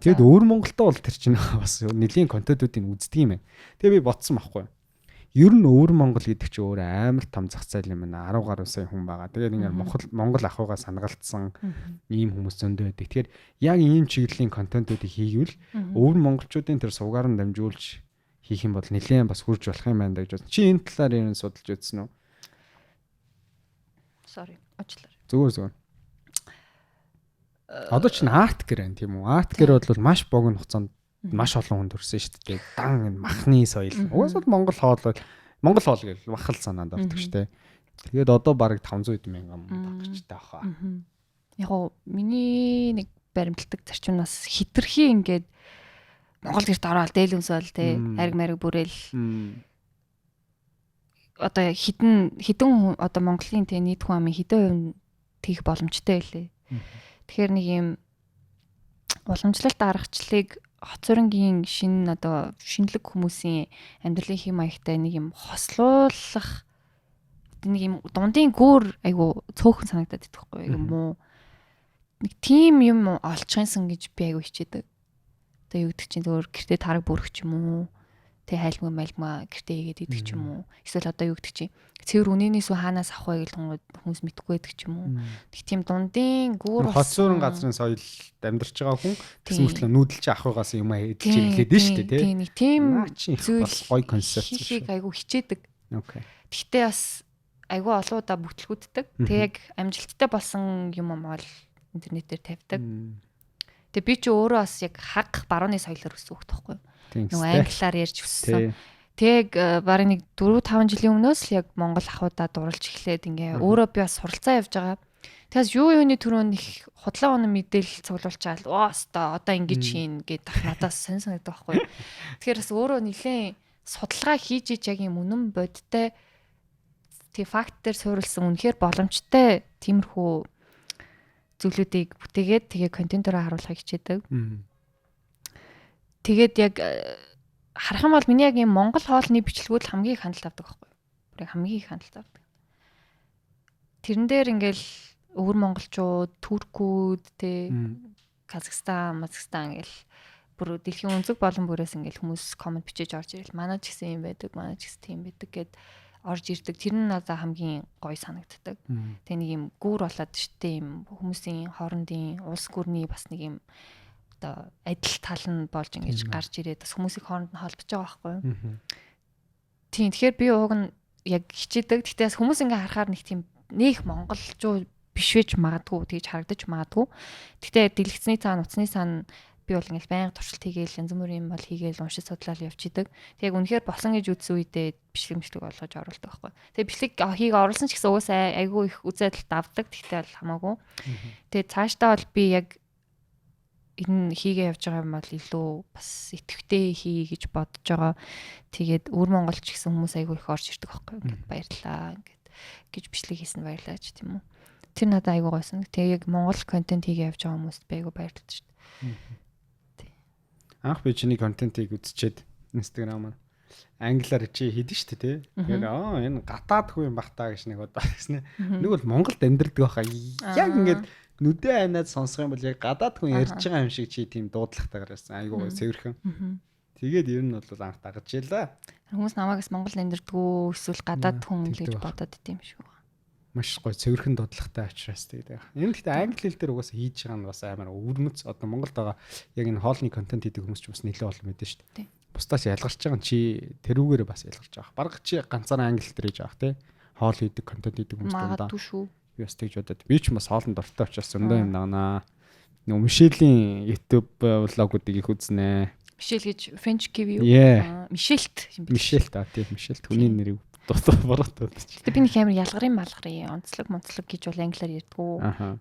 Тэгээд өвөр Монголтой бол тэр чинь бас нэлийн контентуудыг үздэг юм байна. Тэгээ би бодсон байхгүй. Ер нь өвөр Монгол гэдэг чинь өөр амар том зах зээл юм байна. 10 гаруй сая хүн байгаа. Тэгээд ингээд Монгол ахуйгаа санагалдсан ийм хүмүүс зөндөө байдаг. Тэгэхээр яг ийм чиглэлийн контентуудыг хийгвэл өвөр монголчуудын тэр сувгаар нь дамжуулж хийх юм бол нэлээд бас хурж болох юм байна гэж бодсон. Чи энэ талаар ер нь судалж үзсэн үү? Sorry, уучлаарай. Зүгээр. Одоо чинь арт гэр байна тийм үү? Арт гэр бол маш богино хугацаанд маш олон хүнд хүрсэн шүү дээ. Дан энэ махны соёл. Угаасаа л Монгол хоол бол Монгол хоол гэж махал санаанд ордог шүү дээ. Тэгээд одоо бараг 500 хэдэн мянган дагагчтай баха. Яг уу миний нэг баримтлагдаг зарчмаас хитрхи ингээд Монгол гэрт ороод дээл өмсөөл те ариг мариг бүрээл. одоо хідэн хідэн одоо Монголын тэ нийт хүн амын хэдэн хувь нь тийх боломжтой байлээ. Тэгэхээр нэг юм уламжлалт аргачлалыг хот сурангийн шинэ одоо шинэлэг хүмүүсийн амьдралын хэм маягтай нэг юм хослуулах нэг юм дундын гүүр айгу цөөхөн санагдаад идэх байхгүй айгу муу. Нэг тийм юм олчихсан гэж би айгу хичээдэг. Одоо юу гэдэг чинь зөвөр гэртээ тараг бүрэх ч юм уу, тэ хайлмаг мальмаа гэртээ хийгээд идэх ч юм уу. Эсвэл одоо юу гэдэг чинь цэвэр үнэний сүү хаанаас авах вэ гэж хүмүүс мэдэхгүй байдаг ч юм уу. Тэг тийм дундын гүүр хот суурин газрын соёлд амьдарч байгаа хүн тэгсэн мөртлөө нүүдэлч авахыгаас юм эдэлж ирлээд нь шүү дээ, тий. Тийм нэг тийм зүйл гоё концепт хийхийг айгу хичээдэг. Окей. Тэгтээ бас айгу олон удаа бүтлгүүддэг. Тэг яг амжилттай болсон юм бол интернетээр тавьдаг. Тэгээ би чи өөрөө бас яг хаг барууны соёлоор өссөн хөх тахгүй юу? Нөгөө англиар ярьж өссөн. Тэг бараг нэг 4 5 жилийн өмнөөс л яг Монгол ахуудаа дурлж эхлээд ингээ өөрөө би бас суралцаа явж байгаа. Тэгээс юу юуны түрүүнд их худлаа үнэн мэдээлэл цуглуулчаал оо өстой одоо ингэж хийн гэдээ надаас сонь санагдах байхгүй. Тэгэхээр бас өөрөө нэлээд судалгаа хийж иж яг юм үнэн бодтой тэг факт дээр суурилсан үнэхээр боломжтой тиймэрхүү зүйлүүдийг бүтээгээд тэгээ контентороо харуулахыг хичээдэг. Тэгээд яг харах юм бол миний яг юм Монгол хоолны бичлэгүүд л хамгийн их хандлт авдаг байхгүй юу? Бүр хамгийн их хандлт авдаг. Тэрэн дээр ингээл өвөр монголчууд, туркууд тэ Казахстан, Мазахстан ингээл бүр дэлхийн өнцөг болон бүрээс ингээл хүмүүс коммент бичиж орж ирэл. Манай ч гэсэн юм байдаг, манай ч гэсэн тийм байдаг гэд орж ирдэг. Тэр нь надад хамгийн гоё санагддаг. Тэгээ нэг юм гүүр болоод штэ юм хүмүүсийн хоорондын улс гүрний бас нэг юм одоо адил тал нь болж ингэж гарч ирээд бас хүмүүсийг хооронд нь холбож байгаа байхгүй юу? Тийм, тэгэхээр би уг нь яг хичээдэг. Гэхдээ бас хүмүүс ингээ харахаар нэг тийм нөх монголчуу биш байж магадгүй, тэгж харагдаж магадгүй. Гэхдээ дэлгэцний цаана, утасны цаана би бол ингээл байнга туршилт хийгээл янз бүрийн юм бол хийгээл уншиж судлаад явчихдаг. Тэг яг үнэхээр болсон гэж үзсэн үедээ бичлэг мишлэг олгож оруулдаг байхгүй. Тэгээ бичлэг хийг оруулсан ч гэсэн угаасаа айгүй их үзэл давдаг. Тэгтээ бол хамаагүй. Тэгээ цаашдаа бол би яг энэ хийгээ явж байгаа юм бол илүү бас идэвхтэй хий гэж бодож байгаа. Тэгээд өвөр Монголч гэсэн хүмүүс айгүй их орж ирдэг байхгүй. Ингээд баярлаа ингээд гэж бичлэг хийсэн баярлаа ч тийм үү. Тэр надад айгүй гойсон. Тэгээ яг Монгол контент хийгээ явж байгаа хүмүүст би айгүй баярлаж шүү дээ. Анх би чиний контентыг үзчихэд Instagram-аар англиар чи хийдэн шүү дээ, тий. Тэгэхээр аа энэ гадаад хүн юм бах та гэж нэг удаа гэснэ. Нэг бол Монголд амьдардаг байхаа. Яг ингээд нүдэ айнаад сонсох юм бол яг гадаад хүн ярьж байгаа юм шиг чи тийм дуудлагатайгаар байсан. Айгуу гоё цэвэрхэн. Тэгээд ер нь бол анх дагаж ялаа. Хүмүүс намайг бас Монголд амьдэрдгүү эсвэл гадаад хүн гэж бодоод идэм шиг байна. Маш гоё цэвэрхэн дуудлагатай учраас тэгээд. Энэ гэхдээ англи хэл дээр угаасаа хийж байгаа нь бас амар өвөрмөц. Одоо Монголд байгаа яг энэ хоолны контент хийдэг хүмүүс ч бас нэлээд олон мэдэн шүү дээ. Бусдаас ялгарч байгаа нь чи тэрүүгээрээ бас ялгарч байгаа. Бараг чи ганцаараа англи хэл дээр хийж байгаа тий. Хоол хийдэг, контент хийдэг хүмүүс дундаа. Магадгүй шүү. Би бас тэгж бодод. Би ч бас хоолнд дуртай учраас зөндөө юм дагнаа. Нөгөө Мишелийн YouTube влогуудыг их үзнэ. Мишель гэж French Kiwi юу? Мишельт юм бэ? Мишельт аа тийм Мишельт хүний нэрийг дутуу буруутай удаж. Гэтэ би нэг амар ялгарын малгарын онцлог монцлог гэж бол англиар ярьдгүү.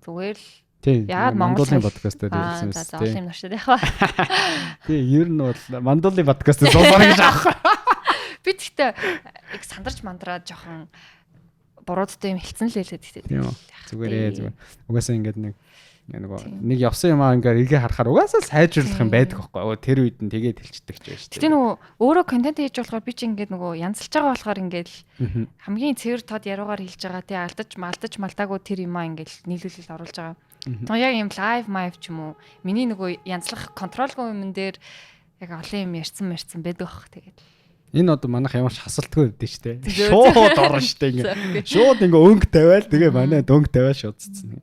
Зүгээр л яагаад Монголын подкаст дээр ярьсан юм бэ? За юм нашаад яах вэ? Тий, ер нь бол Мандуулын подкаст суусаар гэж аах. Би тэгтээ яг сандарч мандраад жоохон буруудтай юм хэлсэн л хэлээд тэгтээ. Зүгээрээ зүгээр. Угаасаа ингээд нэг нөгөө нэг явсан юм аа ингээд эргээ харахаар угаасаа сайжруулах юм байдаг байхгүй. Өө тэр үед нь тэгээд хэлчихдэг ч байж шүү. Гэтэ нөгөө өөрөө контент хийж болохоор би чи ингээд нөгөө янзалж байгаа болохоор ингээд хамгийн цэвэр тод яруугаар хэлж байгаа тий алдаж малдаж малтаагүй тэр юм аа ингээд нийлүүлэл оруулж байгаа. Тэгвэл яг юм лайв майв ч юм уу миний нөгөө янзлах контролгүй юмн дээр яг олон юм ярьсан ярьсан байдаг бах тэгээд. Энэ одоо манайх ямар ч хасалтгүй өгдөө штэ. Шууд орно штэ ингээ. Шууд ингээ өнгө тавиал тэгээ манай өнгө тавиал шууд цэцэн.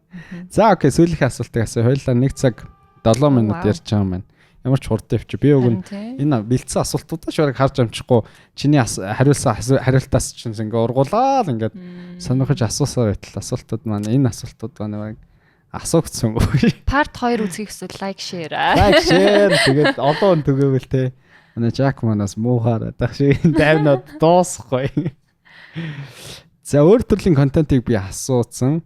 За окей, сүүлийнхээ асуултыг асуу. Хоёулаа 1 цаг 7 минут ярьж байгаа юм байна. Ямар ч хурдан явчих. Би уг нь энэ бэлдсэн асуултуудаа ч бараг харж амжихгүй чиний хариулсан хариултаас чинь ингээ ургуулаад ингээд сонирхож асуусаар байтал асуултууд маань энэ асуултууд маань бараг асуугдсан. Part 2 үзхийг хүсвэл лайк share. Лайк share тэгээд олон хүн түгээвэл те. Манай Жак манаас муухаар дах шиг дайвнаад дуусахгүй. За өөр төрлийн контентыг би асуусан.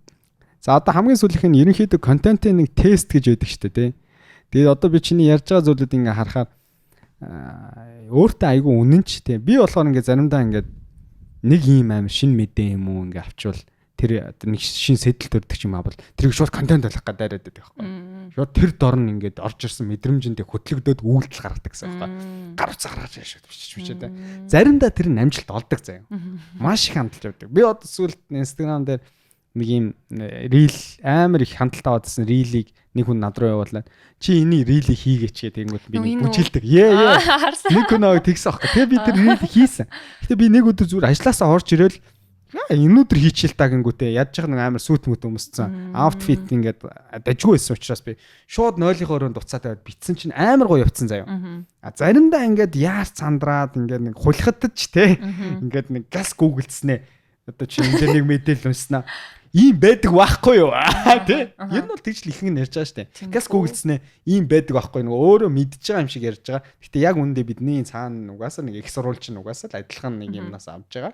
За одоо хамгийн сүүлийнх нь ерөнхийдөө контентын нэг тест гэж байдаг шүү дээ, тий. Тэгээд одоо би чиний ярьж байгаа зүйлүүд ингээ харахаар өөртөө айгүй үнэн ч тий. Би болохоор ингээ заримдаа ингээ Нэг ийм амар шин мэдээ юм уу ингээ авчвал тэр нэг шин сэтэл төрдөг юм аа бол тэрийг шууд контент болгох гэдэг дайраад байдаг байхгүй. Шууд тэр дор нь ингээд орж ирсэн мэдрэмжэндээ хөтлөгдөөд үйлдэл гаргадаг гэсэн байхгүй. Гар утсаа гаргаж шууд бичиж бичээд. Заримдаа тэр нь амжилт олдог заяа. Маш их хандлт явдаг. Би одоо сүүлд Instagram дээр нэг юм reel амар их хандлт аваад ирсэн reel ийг нэг хүн над руу явуулаад, чи энийг reel ийг хийгээч гэх тэгэнгүүт би нэг бүжиглдэг. Ээ ээ. Нэг хүн аа тэгсэн аахгүй. Тэгээ би тэр reel хийсэн. Гэтэ би нэг өдөр зүгээр ажилласаа орж ирэл энэ өдөр хийчихэл та гингүүтээ ядж байгаа нэг амар suit мүт өмссөн. Outfit ингээд дажгүй байсан учраас би шууд нойлынхоо өрөөнд уцаа тавиад битсэн чинь амар гоё явцсан заяа. А заримдаа ингээд яар сандраад ингээд нэг хулихад ч те ингээд нэг газ гуглдснэ. Одоо чи энэ нэг мэдээлэл уншснаа ийм байдаг байхгүй юу? Тэ? Ер нь бол тэгж л ихэнх нь ярьж байгаа шүү дээ. Газ гуглдснэ ийм байдаг байхгүй нөгөө өөрөө мэдж байгаа юм шиг ярьж байгаа. Гэтэ яг үүндээ бидний цаана угаасаа нэг их сурвалж нь угаасаа л адилхан нэг юмнаас авч байгаа.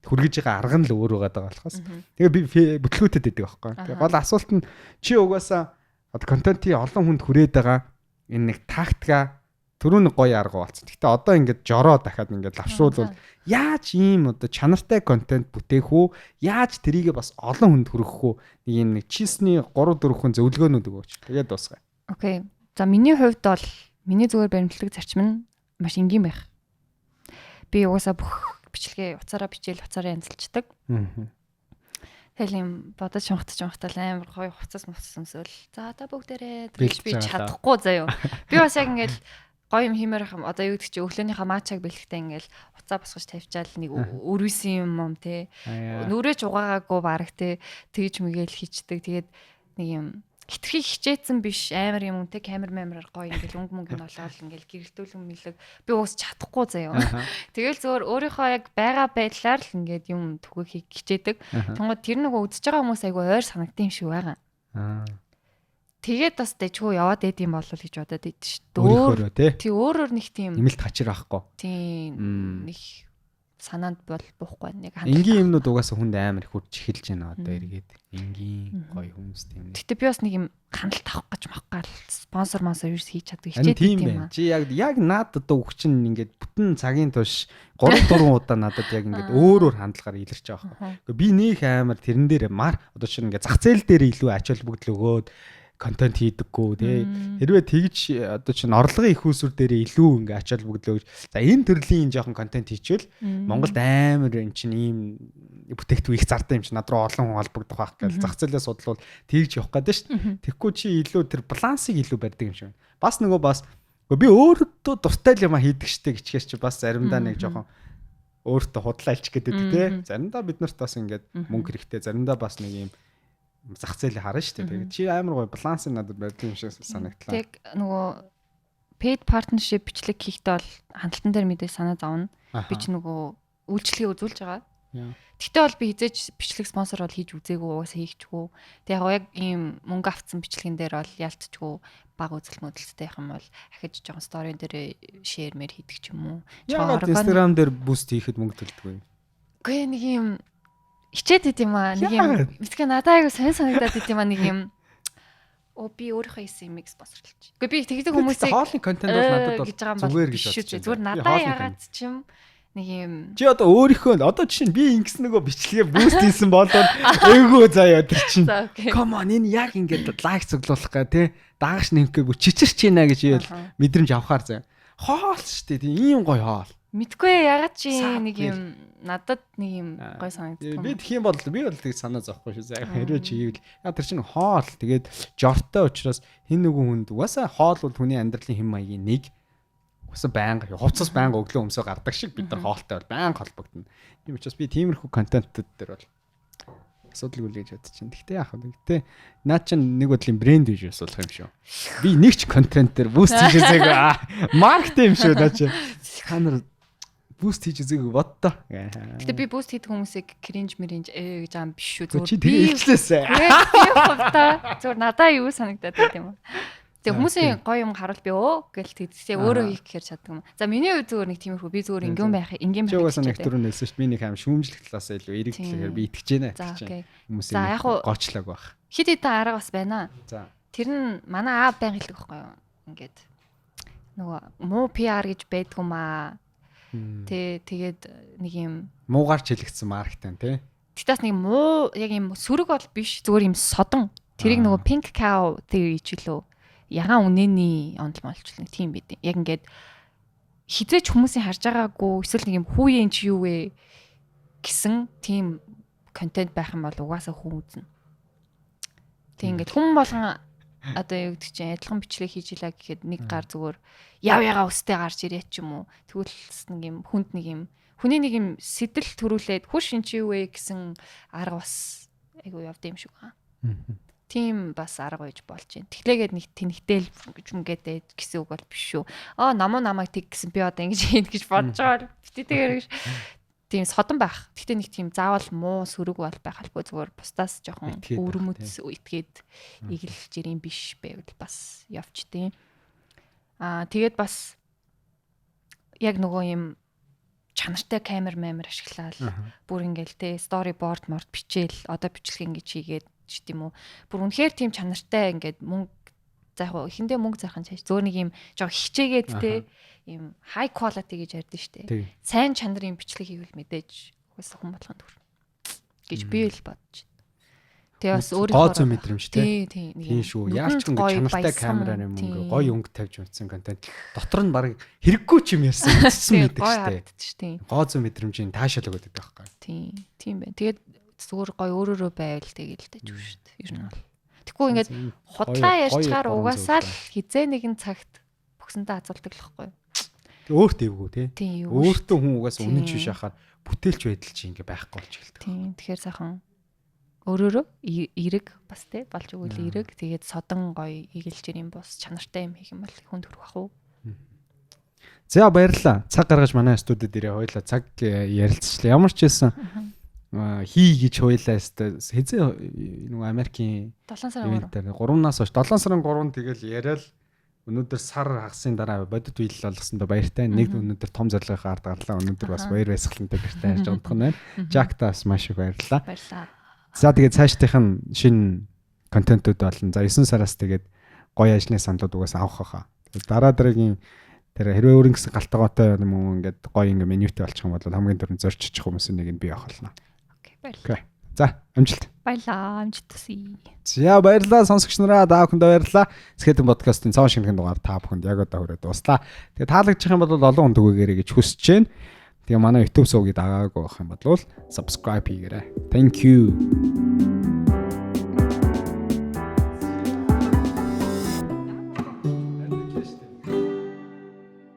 Хүргэж байгаа арга нь л өөр байгаа болохоос. Тэгээ би бүтлгүүтэд байдаг байхгүй. Тэгээ гол асуулт нь чи угаасаа одоо контентын олон хүнд хүрээд байгаа энэ нэг тактика түрүү нэг гоё арга болсон. Гэтэ одоо ингээд жороо дахиад ингээд лавшруулвал яаж ийм одоо чанартай контент бүтээх үү? Яаж тэрийгэ бас олон хүнд хүргэх үү? Нэг юм нэг чисний 3 4 хүн зөвлөгөөнүүд өгөөч. Тэгээд дуусгая. Okay. За, миний хувьд бол миний зүгээр баримтлагдаг зарчим нь маш энгийн байх. Би угаасаа бүх бичлэгээ утсаараа бичээл, утсаараа янзалчдаг. Тэгэл юм бодож шунхтаж шунхтал амар гоё хувцас муцас өмсөөл. За, одоо бүгдээрээ тэгж би чадахгүй заяо. Би бас яг ингээл гоё юм хиймээр хам одоо юу гэдэг чи өглөөнийхөө matcha г бэлэхтэй ингээл уцаа босгож тавьчаал нэг өрөөсөн юм юм те. Нүрээ ч угаагаагүй бараг те, тэгж мгээл хийчдэг. Тэгээд нэг юм хитрхи хичээцэн биш, амар юм үнтэй камер мамераар гоё ингээл өнгө мөнгө нь олоод ингээл гэрэлтүүлэн мэлэг би уус чадахгүй заяа. Тэгэл зөвөр өөрийнхөө яг байгаа байдлаар л ингээд юм түгээхийг хичээдэг. Тэнгууд тэр нөгөө үзэж байгаа хүмүүс айгу ойр санагдсан юм шиг байгаа. Тэгээд бас дэжгүй яваад байд юм болов гэж бодоод идэв ш. Өөр тий. Өөрөөр нэг тийм нэмэлт хачир байхгүй. Тийм, нэг санаанд бол буухгүй нэг хандлага. Энгийн юмнууд угаасаа хүнд амар их үрж эхэлж байна одоо эргээд. Энгийн гоё хүмүүс тийм. Гэтэ би бас нэг юм хандлт авах гэж мах гал спонсор монсор ерөөс хийж чаддаг хичээд тийм байна. Чи яг яг наад одоо үг чинь ингээд бүтэн цагийн турш 3 4 удаа надад яг ингээд өөр өөр хандлагаар илэрч байгаа байхгүй. Би нөх амар тэрэн дээр мар одоо чинь ингээд зах зээл дээр илүү ач холбогдол өгөөд контент хийдэггүй тий. Хэрвээ тэгж одоо чинь орлогын их усүр дээр илүү ингээ ач холбогдол өгч, за, энэ төрлийн жоохон контент хийчихвэл Монголд амар эн чинь ийм бүтээгдэхүүн их зардаг юм чинь над руу олон хүн холбогдох байх гэж зах зээлээ судлуул тэгж явах гэдэг шүү дээ. Тэгэхгүй чи илүү тэр балансыг илүү барьдаг юм шиг байна. Бас нөгөө бас би өөртөө дуртай л юм хийдэг штэ гэчгээс чи бас заримдаа нэг жоохон өөртөө худлаа илчих гэдэг тий. Заримдаа бид нарт бас ингээд мөнгө хэрэгтэй, заримдаа бас нэг юм зах зээлийг харна шүү дээ. Тэгээд чи амар гоё балансыг надад барьдаг юм шиг санагдлаа. Тэг нөгөө paid partnership бичлэг хийхдээ бол хандлтан дээр мэдээж санаа зовно. Би ч нөгөө үйлчлэгээ үзүүлж байгаа. Тэгтээ бол би хизээч бичлэг спонсор бол хийж үзээгүй, угаасаа хийхчгүй. Тэг яг ийм мөнгө авцсан бичлэгэн дээр бол ялцчгүй баг үзэл мөдөлттэй байх юм бол ахиж жоохон story дээр share мэр хийдэг ч юм уу. Яагаад Instagram дээр boost хийхэд мөнгө төлдөг вэ? Үгүй, нэг юм хичээд идэм аа, нэг юм мэдгүй, надад айгу сонь санагдаад идэм аа, нэг юм оо би өөрийнхөө хийсэн юмыг спонсорлж. Үгүй, би тэгдэг хүмүүсийг хоолны контент бол надад бол зүгээр гэж бодож байна. Зүгээр надад ягаад ч юм нэг юм Чи одоо өөрийнхөө одоо жишээ нь би ингэсэн нөгөө бичлэгээ boost хийсэн болоод эйгүү заяа тэр чинь. Come on, энэ яг ингээд like цуглуулах га тий дагагч нэмэхгүй бүр чичирч байна гэж ивэл мэдрэмж авахар заяа. Хоол шүү дээ, ийм гоё хоол. Мэдгүй, ягаад чи нэг юм надад нэг юм гой санагддаг. Би тэгэх юм бол би бол тэг санаа зовхгүй шүү. За, хэрвээ чи хийвэл яа тэр чинь хоол тэгээд жортой учраас хин нэгэн хүнд угаасаа хоол бол хүний амьдралын хэм маягийн нэг, угаасаа байнга хувцас байнга өглөө өмсөө гардаг шиг бид нар хоолтой бол байнга холбогдно. Тийм учраас би тиймэрхүү контентууд дээр бол асуудалгүй л гэж бодож чинь. Гэхдээ яах вэ? Гэтэ наад чинь нэг бодлын брэнд биш бас болох юм шүү. Би нэг ч контент дээр boost хийж үзээгүй. Маркетинг юм шүү наа чи. Та нар boost хийж үзээгүй боддоо. Гэтэ би boost хийдэг хүмүүсийг cringe мэринж ээ гэж юм биш шүү. Зүгээр чи тэгээ илчлээсэ. Би хувьдаа зүгээр надаа юу санагдаад байт юм. Тэгээ хүмүүсийн гоё юм харуул би өө гэл тэгсээ өөрөө хийх гэхээр чаддаг юм. За, миний хувьд зүгээр нэг тиймэрхүү, би зүгээр ингийн байх, энгийн байх. Чи угаасаа нэг түрүү нэлсэн шүү дээ. Би нэг аим шүүмжлэх талаас илүү эрэг талаар би итгэж байна. Хүмүүсийн За, яг гочлог байх. Хит хитэн арга бас байна. За. Тэр нь манай аав байн хэлдэг байхгүй юу? Ингээд нөгөө муу PR гэж байдгүй маа. Тэ, тэгээд нэг юм муугаар чилэгдсэн маркетинг тий. Тэгтээс нэг муу яг юм сөрөг бол биш, зүгээр юм содон. Тэрийг нөгөө pink cow theory ч үлээ. Ягаан үнэний онол молчлоо нэг тийм байд. Яг ингээд хизээч хүмүүсийн харж байгаагүй эсвэл нэг юм хүүе энэ чи юу вэ гэсэн тийм контент байх юм бол угаасаа хүн үзнэ. Тэг ингээд хүн болгон одоо юу гэдэг чинь адилхан бичлэг хийж илаа гэхэд нэг гар зүгээр яв яга өстэй гарч ирээ ч юм уу. Тэгвэл нэг юм хүнд нэг юм хүний нэг юм сэтэл төрүүлээд хүш ин чи юу вэ гэсэн арга бас айгу явд юм шиг байна. Тийм бас арга байж болж байна. Тэглээгээд нэг тэнэгтэл гэж ингээд гэсэн үг бол биш шүү. Аа, намуу намайг тэг гэсэн, би одоо ингэж хийн гэж бодож байгаа. Бити тэгэхээр гэж тийм содон байх. Гэхдээ нэг тийм заавал муу сөрөг бол байх албагүй, зүгээр бусдаас жоохон өвөрмөц, итгээд игэл жирийн биш байвал бас явчдیں۔ Аа, тэгээд бас яг нөгөө юм чанартай камер мамер ашиглаад бүр ингээл те storyboard морд бичээл, одоо бичлэг ингэж хийгээд ч гэдэм үү. Бүр үнэхээр тийм чанартай ингээд мөнгө, за яг эхэндээ мөнгө зарах нь цааш зөөр нэг юм жоо хичээгээд те юм high quality гэж ярьдэн штэ. Сайн чанарын бичлэг хийвэл мэдээж угаасаа хүн болгонд төр гэж би л бодож байна. Тэгээ бас өөрийнхөө гоо зүй мэдрэмж те. Тийм шүү. Яалч ингэ чанартай камераар юм ингээ гоё өнгө тавьж утсан контент. Дотор нь баг хэрэггүй ч юм ярьсан үтсэн мэддэг штэ. Гоо зүй мэдрэмжийн таашаал өгöd байдаг байхгүй. Тийм. Тийм байна. Тэгээд зүгээр гоё өөрөөрөө байвал тэгэл дайжгүй шүү дээ. Ер нь бол. Тэгэхгүй ингээд худлаа ярьчаар угаасаа л хизээ нэгэн цагт бөхсөндөө азуулдаг л байхгүй юу? Өөрт эвгүй тий. Өөртөө хүн угаасаа үнэн ч биш ахаар бүтээлч байдал чи ингээ байхгүй болж эхэлдэг. Тийм. Тэгэхээр сайхан өөрөөрөө эерэг бас тий болж өгвөл эерэг, тэгээд содон гоё игэлж юм бус чанартай юм хийх юм бол хүн төрөх бах уу. За, баярлалаа. Цаг гаргаж манай студид ирээ хоёлаа цаг ярилцчлаа. Ямар ч байсан хий гэж хоёлаа өстой хэзээ нөгөө Америкийн 7 сарын 3 3-наас хойш 7 сарын 3 тэгэл яриад өнөөдөр сар хагасын дараа бодит биелэл болгосондоо баяртай. Нэг өнөөдөр том зорилгынхаа ард гарлаа. Өнөөдөр бас баяр баясгалантай гэртээ харж унтах нь байна. Жактаас маш их баярлалаа. Баярлалаа. За, тэгээд цаашдынх нь шинэ контентууд болно. За, 9 сараас тэгээд гоё ажлын саналууд угаас авах хаа. Тэгээд дараа дараагийн тэр хэрвээ өөр ингэсэн галтгоотой юм уу, ингээд гоё ингээ менютэй болчих юм бол хамгийн түрүүнд зорччих хүмүүсийн нэг нь би явах болно. Окей, баярлалаа. За, амжилт. Баярлалаа. Амжилт хүсье. За, баярлалаа сонсогч нараа, та бүхэндээ баярлалаа. Скетэн подкастын цааш шинэхэн дугаар та бүхэнд яг одоо хүрээ дууслаа. Тэгээ таалагдчих юм бол олон хүн түгээгээрэй гэж хүсэж байна. Тэгээ манай YouTube сувгийг дагаагүй байх юм бол subscribe хийгээрэй. Thank you.